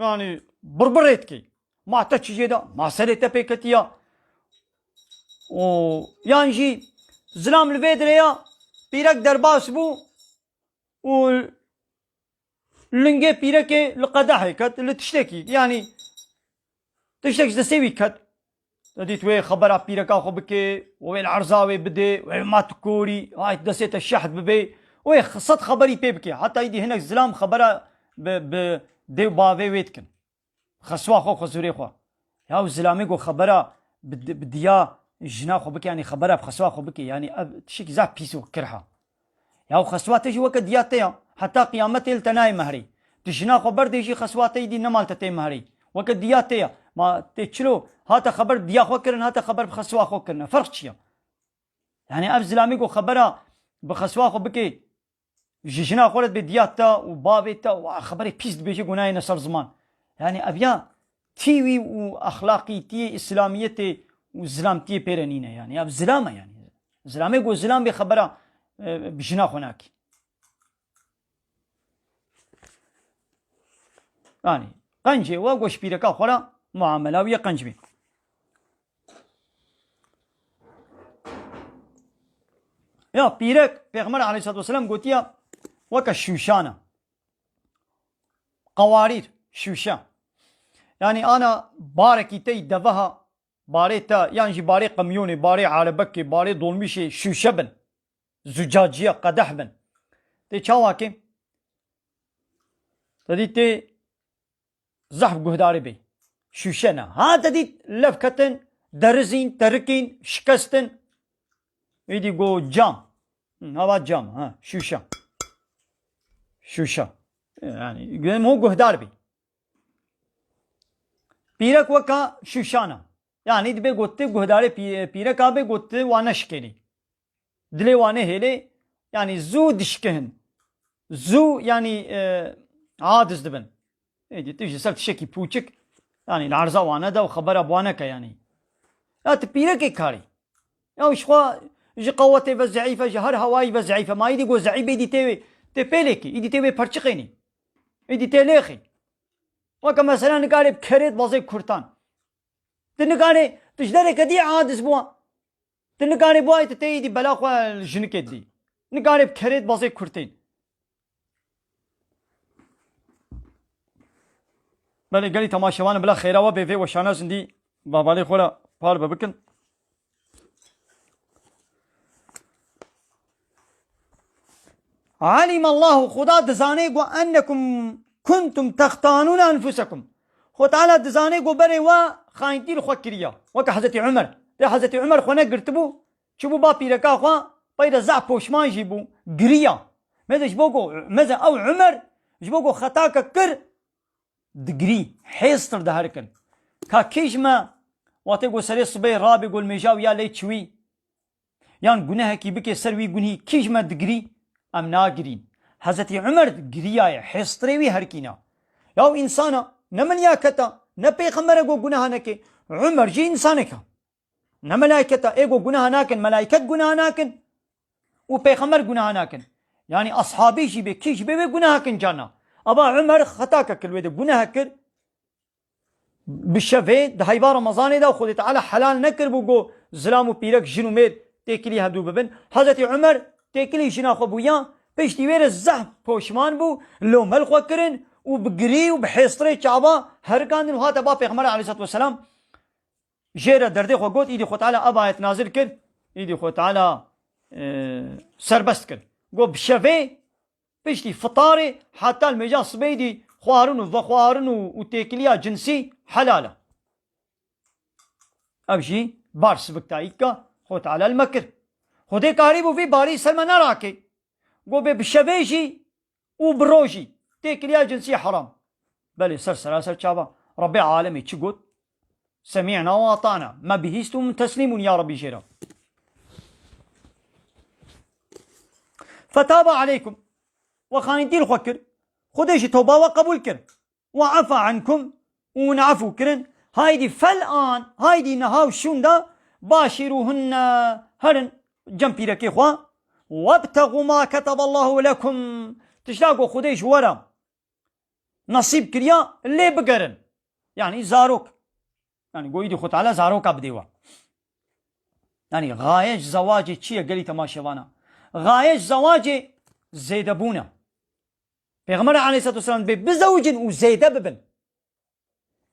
yanî, birbirê dike. Ma te çi jê da? Ma serê te pê ketiya? O, yan jî zilam li vê dirê ya, pîrek derbas bû û lingê pîrekê li qedehê ket, li tiştekî, yanî tiştek ji destê wî ket. Te dît wê xebera pîreka xwe bike, wê li erza wê bide, wê ma tu korî, ay destê te şehd bibe, wê sed xeberî pê bike. Heta îdî hinek zilam xebera bi, bi dê û bavê wê dikin. Xeswa xwe, xezûrê xwe. Ya zilamê ku xebera bi, bi diya jina xwe bike, yanî xebera bi xeswa xwe bike, yanî ev tiştekî zaf pîs û kirh e. Ya xeswa te jî weke diya te ya. Heta qiyametê li te nayê mehrê. Tu jina xwe berdê jî xeswa te îdî nema li te tê mehrê. Weke diya te ya. Ma tê çilo hate xeber diya xwe kirin, hate xeber bi xeswa xwe kirine. Ferq çi ye? Yanî ev zilamê ku xebera bi xeswa xwe bike, ji jina xwe re dibê diya te û bavê te û xeberê pîs dibêje ku nayêne ser ziman. Yanî ev ya tîwî û exlaqîtiyê, îslamiyetê û zilamtiyê pê re nîne. Yanî ev zilam e yanî. Zilamê ku zilam bê xebera, e, bi jina xwe nakî. Yanî qencê we ku ji pîreka xwe re muamela wî ye qenc bî. Ya pîrek, Pêxember aleyhissalatu vesselam gotiye, weke şûşan e. Qewarîr, şûşe. Yanî ana barekî te yî deveha, barê te, yan jî barê qemyonê, barê erebekê, barê dolmîşê şûşe bin. Zucaciye, qedeh bin. Tê çawa kê? Te dî tê zehf guhdarî bê. Şûşe ne. Ha te dît lev ketin, derizîn, terikîn, şikestin. Êdî go cam. Hı, hava cam, ha, şûşe. Şûşe. Yani, hûn guhdar bî. Pîrek weka şûşana. Yani, dibê got tu guhdarê pî-, pîreka bê, got tu wane şikênî. Dilê wan nehêlê, yanî zû dişkihin. Zû, yanî, e, aciz dibin. Êdî tu ji ser tiştekî pûçik, yanî li erza wan nede û xebera bi wan neke, yanî. Ya tu pîrekê karî. Ya ji xwe, ji qewetê ve zeîf e, ji her hawayî ve zeîf e. Ma êdî got zeîf, êdî tê wê, tê pêlêkî, êdî tê wê perçiqênî. Êdî tê lêxî. Weke mesela nikarê bi kerê dibazê kurtan. Tu nikarê, tu ji dereke dî aciz bû. Tu nikarê bû, tu tê êdî bela xwe li jinikê didî. Nikarê bi kerê dibazê kurtên. Belê gelî temaşevan bila xêra we bê vê weşana zindî babalê xwe re par be bikin. Alîm Allahu, Xuda dizanê ku ennekum kuntum textanûne enfusekum. Xwe Teala dizanê ku berê we xayintî li xwe kiriye. Weke Hezretî Umer. Lê Hezretî Umer xwe negirtibû, çûbû ba pîreka xwe, peyde zehf poşman jî bû, giriya. Meze ji bo ku, meze ew Umer, ji bo ku xetake kir, digirî, hêstir diherikin. Ka kî ji me, watê ku serê sibê rabê ku li mêja wî ya lê çiwî, yan gunehekî bike ser wî gunî, kî ji me digirî, em nagirîn. Hezretî Umer giriyaye, hêstirê wî herkîna. Yaw însana, ne milyaketa, ne pêxembere ku guneha neke, Umer jî însaneka. Ne melayketa, ê ku guneha nakin, melayket guneha nakin û pêxember guneha nakin. Yanî ashabî jî bê, kî jî bê wê guneha kin carna. Aba Umer xetake kir, wê de guneha kir. Bi şevê di heyva Remezanê de Xwedê Teala helal nekiribû ku zilam û pîrek, jin û mêr têkilî hevdû bibin. Hezretî Umer têkilî jina xwe bûya, piştî wê re zehf poşman bû, lomel xwe kirin û bi girî û bi hêstirê çava herikandin û hate ba Pêxember aleyhissalatu vesselam. Jê re derdê xwe got, îdî Xwe Teala ev ayet nazil kir, îdî Xwe Teala, e, serbest kir. Got, bi şevê, piştî fitarê, heta li mêja sibê îdî xwarin û vexwarin û, û têkiliya cinsî helal e. Ev jî bar sibik tayîd ka Xwe Teala li me kir. Xwedê karîbû vî barî ser me nerakê. Got, bê bi şevê jî û bi rojî têkiliya cinsî heram. Belê, ser sera ser çava. Rebbê alemê çi got? Semî'na we ata'na. Me bihîst û min teslîm bûn ya Rebbî jê re. Fetabe aleykum. We xanîntî li xwe kir. Xwedê jî toba we qebûl kir. We efa ankum. Û hûn efû kirin. Haydî fel an, haydî niha û şûnda başîrûhunne, herin cem pîrekê xwe. Webtexû ma keteballahu lekum. Tişta ku Xwedê ji we re nesîb kiriya, lê bigerin. Yanî zarok. Yanî go îdî Xwe Teala zaroka bidê we. Yanî gaye ji zewacê çi ye gelî temaşevana? Gaye ji zewacê zêdebûn e. Pêxember aleyhissalatu vesselam dibê bizewicin û zêde bibin.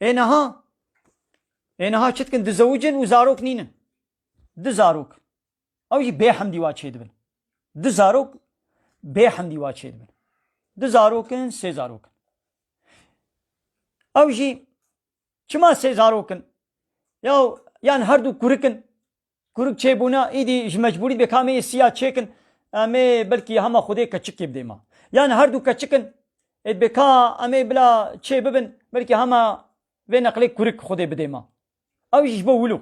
Ê niha, ê niha çi dikin, dizewicin û zarok nînin. Du zarok. Ew jî bê hemdî wa çêdibin. Du zarok bê hemdî wa çêdibin. Du zarok in, sê zarok in. Ew jî çima sê zarok in? Ya, yan her du kurik in. Kurik çêbûna, îdî ji mecbûrî dibê ka em ê siya çêkin, em ê belkî hema Xwedê keçikê bidê me. Yan her du keçik in, ê dibê ka em ê bila çê bibin, belkî hema vê neqlê kurik Xwedê bidê me. Ew jî ji bo wilo.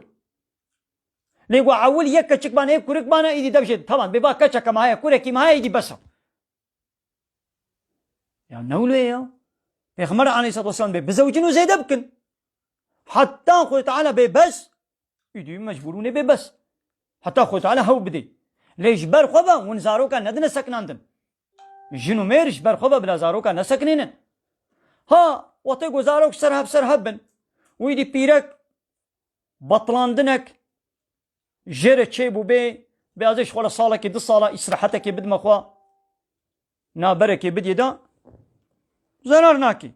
Lê ku ewil yek keçik bane, yek kurik bane, îdî dev jê, tamam, bê va keçeke me heye, kurekî me heye, îdî bes e. Ya ne wilo ye ya? Pêxember aleyhissalatu vesselam bê bizewicin û zêde bikin. Heta Xwedê Teala bê bes, îdî mecbûr hûn ê bê bes. Heta Xwedê Teala hew bidê. Lê ji ber xwe ve hûn zaroka nedine sekinandin. Jin û mêr ji ber xwe ve bila zaroka nesekinînin. Ha, Wextê ku zarok ser hev ser hev bin, wî dî pîrek betlandinek jê re çêbû bê, bê ez ê ji xwe re salekê, du sala îsrehetekê bidime xwe, naberekê bidiyê de, zerar nakê.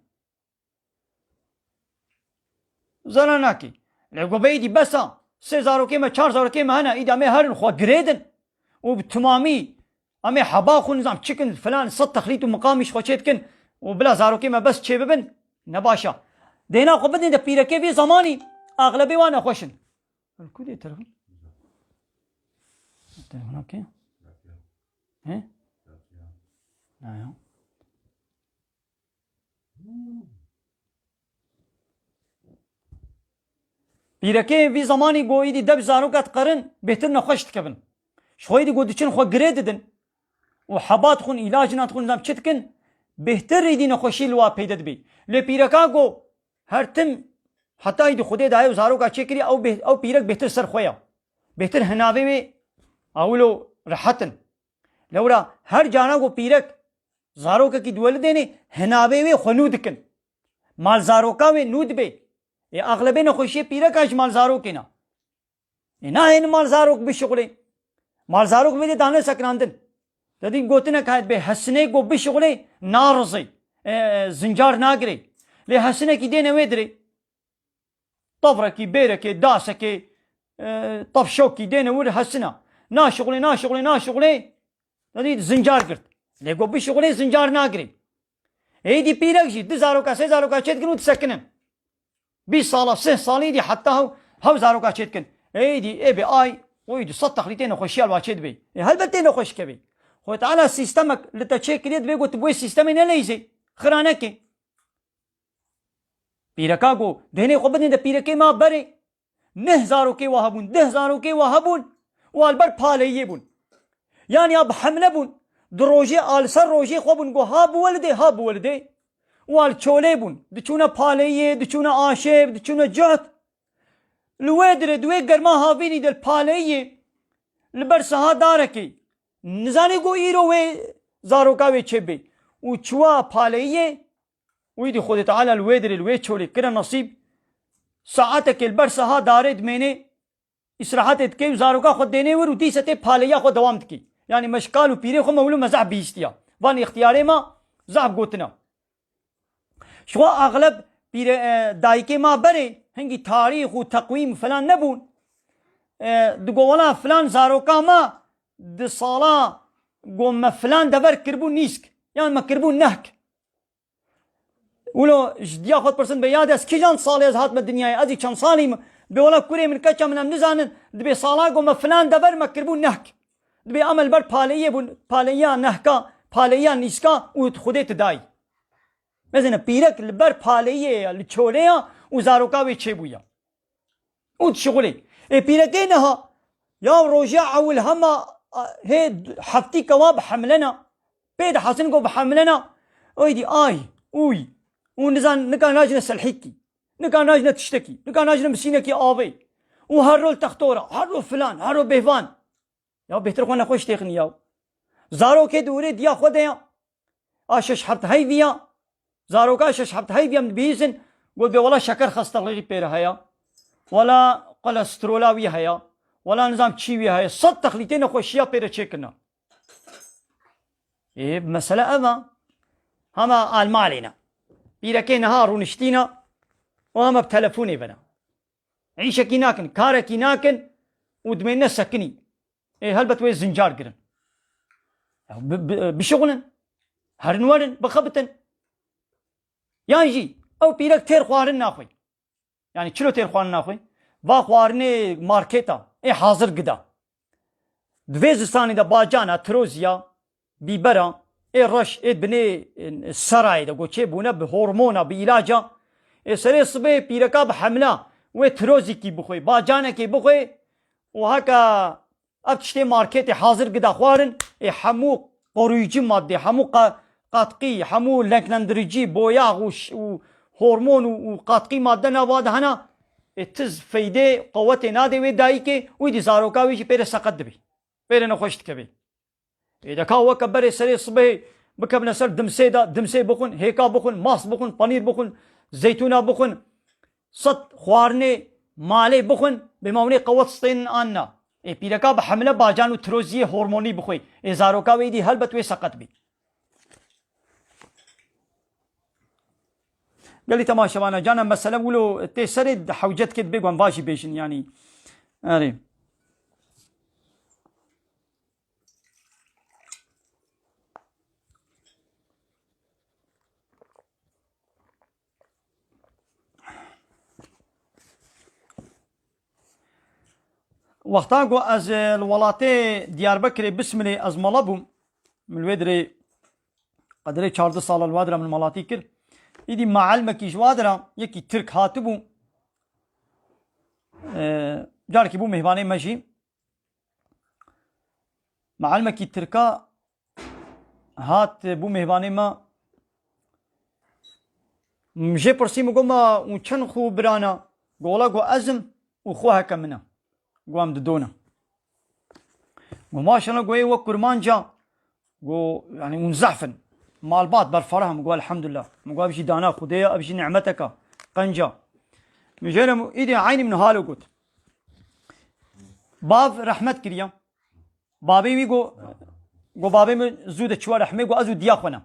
Zerar nakê. Lê ku bê êdî bes e, sê zarokê me, çar zarokê me hene, êdî em ê herin xwe girêdin û bi timamî em ê heba xwe nizam çi kin, filan, sed texlît û miqamî ji xwe çê dikin û bila zarokê me bes çê bibin, ne baş e. Dêna xwe bidin de pîrekê vê zemanî, axlebê wan nexweş in. Ku dê telefon? Telefona kê? He? Na ya. Pîrekê vî zemanî ku êdî deh zaroka diqerin, bêhtir nexweş dikevin. Ji xwe êdî ku diçin xwe girê didin û heba dixwin, îlacina dixwin, nizam çi dikin, bêhtir êdî nexweşî li wa peyde dibê. Lê pîreka ku her tim heta êdî Xwedê daye û zaroka çêkiriye, ew bê-, ew pîrek bêhtir ser xwe ye. Bêhtir hinavê wê ewilo rehet in. Lewra her cara ku pîrek zarokekî diwelidênê, hinavê wê xwe nû dikin. Mal zaroka wê nû dibe. Ê axlebê nexweşiyê pîreka ji mal zarokê ne. Ê nahêne mal zarok bişuxulê. Mal zarok vê dê dane sekinandin. Te dî gotinek heye dibê hesinê ku bişuxulê narizê. E, e, zincar nagirê. Lê hesinekî dêne wê dirê. Tavrekî, bêrekê, dasekê, e, tavşokî dêne wir hesina. Naşuxulê, naşuxulê, naşuxulê. Te dî zincar girt. Lê ku bişuxulê zincar nagirê. Êdî pîrek jî du zaroka, sê zaroka çêdikin û disekinin. Bîst sala, sih salî dî heta hew, hew zaroka çêdikin. Êdî ê bê ay, û êdî sed texlîtê nexweşiya li wa çê dibê. Ê helbet tê nexweş kevê. Xwedê Teala sîstemek li te çêkiriye, divê ku tu bi wê sîstemê neleyzê. Xira nekê. Pîreka ku dênê xwe bidin de pîrekê ma berê. Neh zarokê wa hebûn, deh zarokê wa hebûn, wa li ber paleyiyê bûn. Yan ya bi hemle bûn, di rojê a li ser rojê xwe bûn, got ha biwelidê, ha biwelidê. Wa li çolê bûn, diçûne paleyiyê, diçûne aşêv, diçûne cuht. Li wê dirê, di wê germa havînî de li paleyiyê, li ber siha darekê. Nizanî got îro wê zaroka wê çêbê. Û çiwa paleyiyê, Wî dî Xwedê Teala li wê dirê, li wê çolê kire nesîb, saetekê li ber siha darê dimênê, îsrehetê dike û zaroka xwe dênê wir û dîse tê paleya xwe dewam dikî. Yanî meşkal û pîrê xwe me wilo me zehf bihîstiya. Van îxtiyarê me zehf gotina. Ji xwe axleb pîre, e, dayikê ma berê hingî tarîx û teqwîm filan nebûn. E, digo wela filan zaroka me di sala go me filan dever kiribû nîsk. Yan me kiribû nehk. Wilo ji diya xwe dipirsin, bê yadê ez kîjan salê ez hatime dinyayê, ez ê çend salî me? Bê wela kurê min, keça min em nizanin, dibê sala ku me filan dever me kiribû nehk. Dibê em li ber paleyiyê bûn, paleyiya nehka, paleyiya nîska û Xwedê tu dayî. Mezêne pîrek li ber paleyiyê ye, li çolê ye û zaroka wê çêbûye. Û dişixulê. Ê pîrekê niha, ya rojya ewil hema, a, hê heftî kewa bi hemlena. Pê dihezin ku bi hemlena. Oy dî ay, uy. Û nizan nika najine selhîkî. Nika najine tiştekî. Nika najine misînekî avê. Û her rol textora, her rol filan, her rol bêvan. Ya bêhtir xwe nexweş têxin ya. Zarokê di wêrê diya xwe de ya. A şeş heft heyvî ya. Zaroka şeş heft heyvî em dibihîzin. Got bê wela şeker xestelixî pê re heye. Wela kolesterola wî heye. Wela nizam çî wî heye. Sed texlîtê nexweşiya pê re çêkirine. Ê, mesele ev e. Hema almalê ne. Pîrekê niha rûniştîne û hema bi telefonê ve ne. Îşekî nakin, karekî nakin û dimêne sekinî. Ê, helbet wê zincar girin. Ya, bi, bi, bişixulin. Herin werin, bixebitin. Yan jî, ew pîrek têr xwarin naxwe. Yanî çilo têr xwarin naxwe? Va xwarinê marketa, ê hazir gida. Di vê zistanê de bacana, tiroziya, bîbera, ê reş, ê binê, e, serayê de, goçê bûne bi hormona, bi îlaca. Ê serê sibê pîreka bi hemla, wê tirozîkî bixwe, bacanekê bixwe û heka ev tiştê marketê hazir gida xwarin, ê hemû koruyucu madde, hemû qa-, katkî, hemû lenklendiricî, boyax û ş-, û hormon û, û katkî madde nava de hena, ê tiz feydê qewetê nadê wê dayikê, wî dî zaroka wî jî pê re seqet dibê. Pê re nexweş dikevê. Ê deka weke berê serê sibehê bikevine ser dimsê de, dimsê bixwin, hêka bixwin, mast bixwin, panîr bixwin, zeytûna bixwin, sed xwarinê malê bixwin, bê ma hûnê qewet stênin an na. Ê pîreka bi hemle bacan û tiroziyê hormonî bixwê. Ê zaroka wê dî helbet wê seqet bî. Gelî temaşevana cana mesele wilo tê serê hewcet kê dibê wan vajî bêjin yanî. Erê. Wexta ku ez, e, li welatê Diyarbekirê Bismilê ez mala bûm, min wê dirê qedirê çardeh sala li wadira min malatî kir. Îdî meelmekî ji wadira yekî Tirk hatibû, e, carekî bû mêhvanê me jî. Meelmekî Tirka hat bû mêhvanê me. Min jê pirsî, min got, "Ma hûn çend xwe birana?" Got, "Wela," got, "ez im û xwe heke min e." Got, "Em didona." Got, "Maşallah," got, "ê wek kurmanca." Got, "Yanî hûn zehf in. Malbat berfarah." Min got, "Elhamdulillah." Min got, "Ev jî dana Xwedê ye, ev jî nimeteka, qenca." Min jê re îdî eynî min halo got. Bav rehmet kiriya. Babê wî got, got, "Babê min zû de çûya rehmê," got, "Ez û diya xwe ne."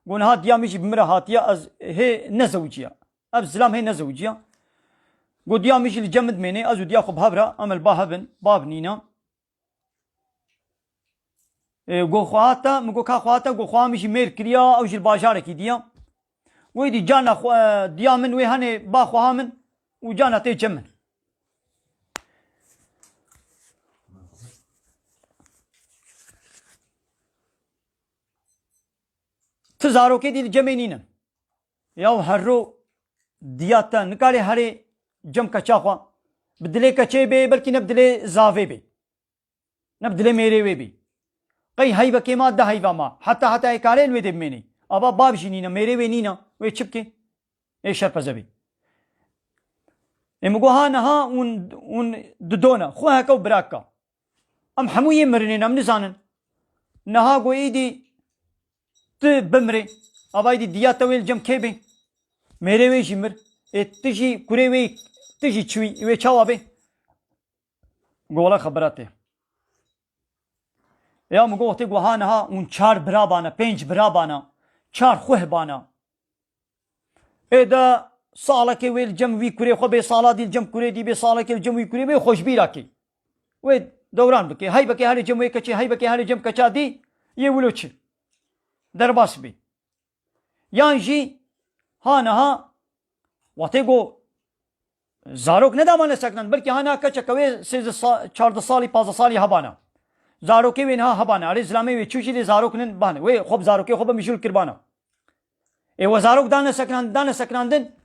Got, "Niha diya min jî bi min re hatiye, ez hê nezewiciya. Ev zilam hê nezewiciya." Got, "Diya min jî li cem min dimêne, ez û diya xwe bi hev re, em li ba hev in, bav nîne." E, got, "Xwehata," min got, "Ka xwehata?" Got, "Xweha min jî mêr kiriya, ew jî li bajarekî diya." Wê dî cana xwe, e, diya min wê henê ba xweha min û cana tê cem min. Ti zarokê dî li cemê nînin. Yaw herro diya te nikarê herê cem keça xwe. Bi dilê keçê bê, belkî ne bi dilê zavê bê. Ne bi dilê mêrê wê bê. Qey heyvekê ma, de heyva ma. Heta heta ê karê li wê dê bimênê. Ava bav jî nîne, mêrê wê nîne. Wê çi bike? Ê şerpeze bê. Ê min got, "Ha niha hûn, hûn didona. Xwe heke û biraka. Em hemû yê mirinê ne, em nizanin." Niha got, "Êdî tu bimirê. Ava êdî diya te wê li cem kê bê? Mêrê wê jî mir. Ê tu jî kurê wê, tu jî çûyî, wê çawa bê?" Got, "Wela xebera te." Ya min got, wextê got, "Ha niha hûn çar bira bana, pênc bira bana, çar xuh bana. Ê de salekê wê li cem wî kurê xwe bê, sala dî li cem kurê dî bê, salekê li cem wî kurê bê, xweşbîra kê. Wê dewran bike, heybekê herê cem wê keçê, heybekê herê cem keça dî, yê wilo çi? Derbas bê." Yan jî ha niha wextê got zarok nedamane sekinan, belkî ha niha keçeke wê sêzdeh sa-, çardeh salî, pazdeh salî hebana. Zarokê wê niha hebana. Erê zilamê wê çû jî lê zarok nin bane. Wê xwe bi zarokê xwe be mijûl kirbana. Ê we zarok dane sekinan-, dane sekinandin.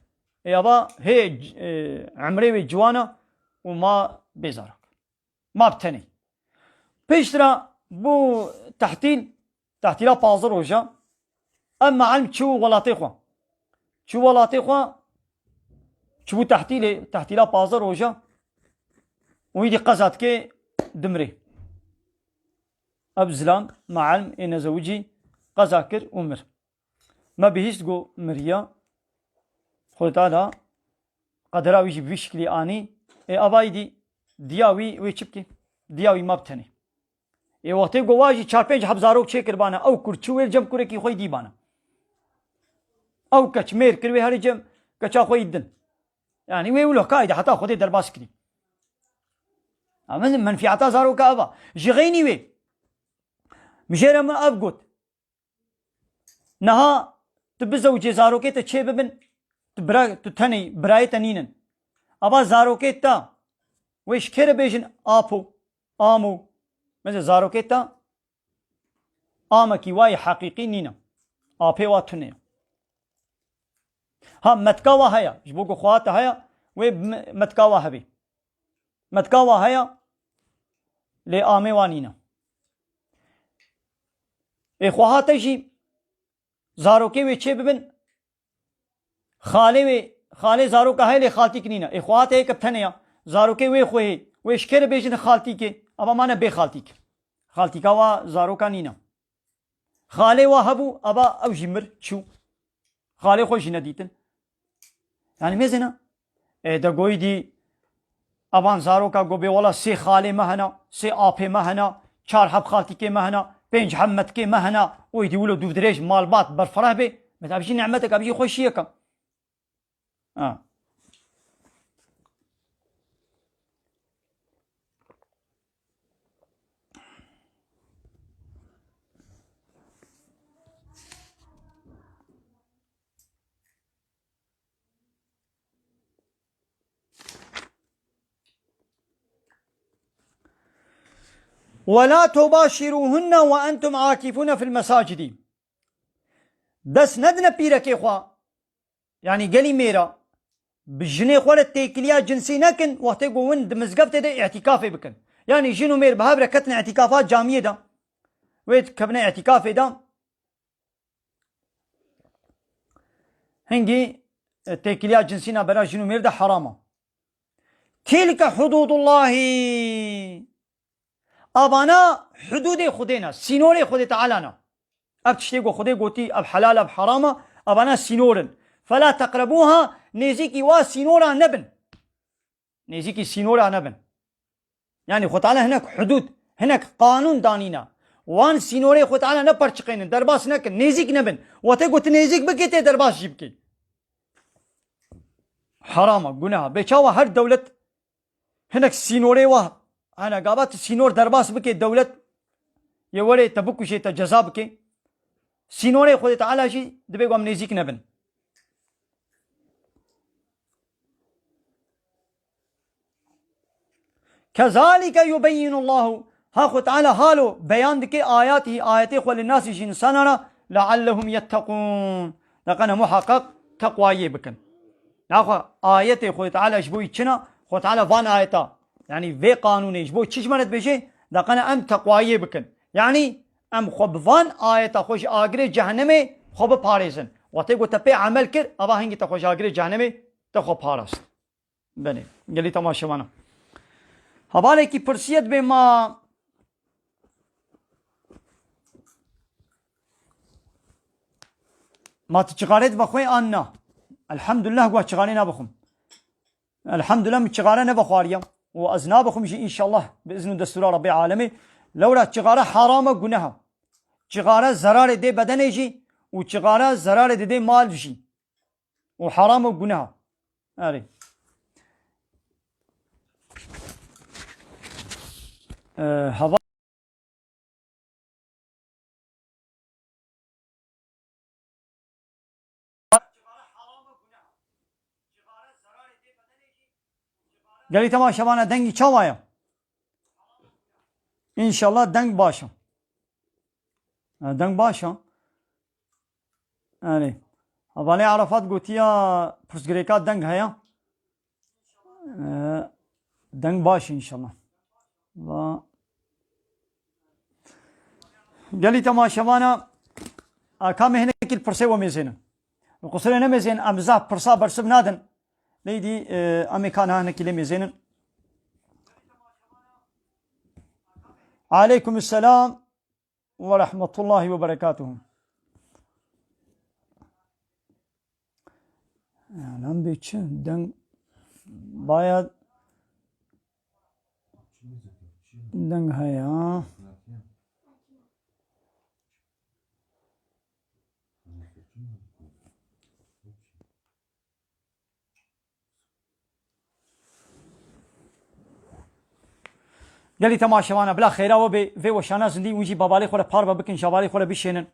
Ê ava hê, e, emrê wê ciwana û ma bê zarok. Ma bi tenê. Piştre bû tehtîl, tehtîla pazdeh roja. Em meelm çû welatê xwe. Çû welatê xwe, çûbû tehtîlê, tehtîla pazdeh roja. Û îdî qeza dike dimirê. Ev zilam, meelm ê nezewicî qeza kir û mir. Me bihîst got miriya. Xwedê Teala qedera wî jî bi vî şiklî anî. Ê ava îdî diya wî wê çi bike? Diya wî ma bi tenê. Ê wextê got wa jî çar pênc heb zarok çêkirbane, ew kur çû wê li cem kurekî xwe yî dîbane. Ew keç mêr kir wê herê cem keça xwe yî din. Yanî wê wilo kayde heta Xwedê derbas kirî. Ama menfîata zaroka eva. Ji xeynî wê. Mijêre min ev got. Niha tu bizewicê, zarokê te çê bibin, tu bira, tu tenê, birayê te nînin. Ava zarokê te, wê ji kê re bêjin apo, amo. Mesela zarokê te amekî wa yê heqîqî nîne. Apê wa tune ye. Ha metka wa heye. Ji bo ku xweha te heye, wê me-, metka wa hebê. Metka wa heye, lê amê wa nîne. Ê xweha te jî zarokê wê çê bibin, xalê wê, xalê zaroka heye lê xaltîk nîne. Ê xweha te yê ke tenê ya. Zarokê wê xwehê, wê ji kê re bêjin xaltîkê? Ava mane bê xaltîk. Xaltîka wa zaroka nîne. Xalê wa hebû, ava ew jî mir, çû. Xalê xwe jî nedîtin. Yanî mêzêne. E, de goyî dî, evan zaroka go bê wela sê xalê me hena, sê apê me hena, çar heb xaltîkê me hena, pênc heb metikê me hena, oy dî wilo dûvdirêj, malbat, berfireh bê. Mesela bijî nimetek, bijî xweşiyeka. Ha. ولا تباشروهن وأنتم عاكفون في المساجد. Dest nedine pîrekê xwe. Yanî gelî mêra. Bi jinê xwe re têkiliya cinsî nekin, wextê ku hûn di mizgeftê de îtîkafê bikin. Yanî jin û mêr bi hev re ketin îtîkafa camiyê de. Wê dikevine îtîkafê de. Hingî, e, têkiliya cinsî navbera jin û mêr de heram e. Tilke hududullahi. Avana hududê Xwedê ne, sînorê Xwedê Teala ne. Ev tiştê ku Xwedê gotî, ev helal, ev heram e, avana sînor in. Fela teqrebuha, nêzîkî wa sînora nebin. Nêzîkî sînora nebin. Yanî Xwe Teala hinek hudud, hinek qanûn danîne. Wan sînorê Xwe Teala neperçiqênin, derbas nekin, nêzîk nebin. Wextê ku tu nêzîk bikî, tê derbas jî bikî. Heram e, guneh e. Bê çawa her dewlet hinek sînorê wa hene, gava tu sînor derbas bikê, dewlet yê werê te bikujê, te ceza bikê. Sînorê Xwedê Teala jî dibê ku em nêzîk nebin. Kezalike yubeyyinullahu. Ha Xwe Teala halo beyan dike ayatihi, ayetê Xwe, linnasî, ji însana re, leallehum yetteqûn. Deqene muhaqqaq teqwayê bikin. Naxwe ayetê Xwe Teala ji bo çi ne? Xwe Teala van ayeta, yanî vê qanûnê ji bo çi ji me re dibêje? Deqene em teqwayê bikin. Yanî em xwe bi van ayeta xwe ji agirê cehennemê xwe biparêzin. Wextê ku te pê emel kir, eva hingî te xwe ji agirê cehennemê te xwe parast. Belê, gelî temaşevana. Hevalekî pirsiyet bê ma, ma tu çixarê divexwê an na? Elhamdulillah, guh çixarê navexwim. Elhamdulillah, min çixare nevexwariye. Û ez navexwim jî înşallah bi izn û destûra Rabbê alemê. Lewra çixare heram e, guneh e. Çixare zerarê dê bedenê jî û çixare zerarê didê mal jî. Û heram û guneh e. Erê. Ee, hava Gelî temaşevana, dengî çawa ye? Înşallah deng baş e. Ha, deng baş e. Erê. Hevalê Arafat gotiya pirsgirêka deng heye. Ee, deng baş e înşallah. Va- Gelî temaşevana, a, ka me hinekî li pirsê we mêzênin. Li qusirê nemêzên, em zaf pirsa bersiv nadin. Lê dî, e, em ê ka niha hinekî lê mêzênin. Aleykum selam ve rahmetullahi ve berekatuhu. Yanî em bê çi? Deng baya deng heye. Gelî temaşevana, bila xêra we bê, vê weşana zindî, hûn jî bi hevalê xwe re parve bikin, ji hevalê xwe re bişênin.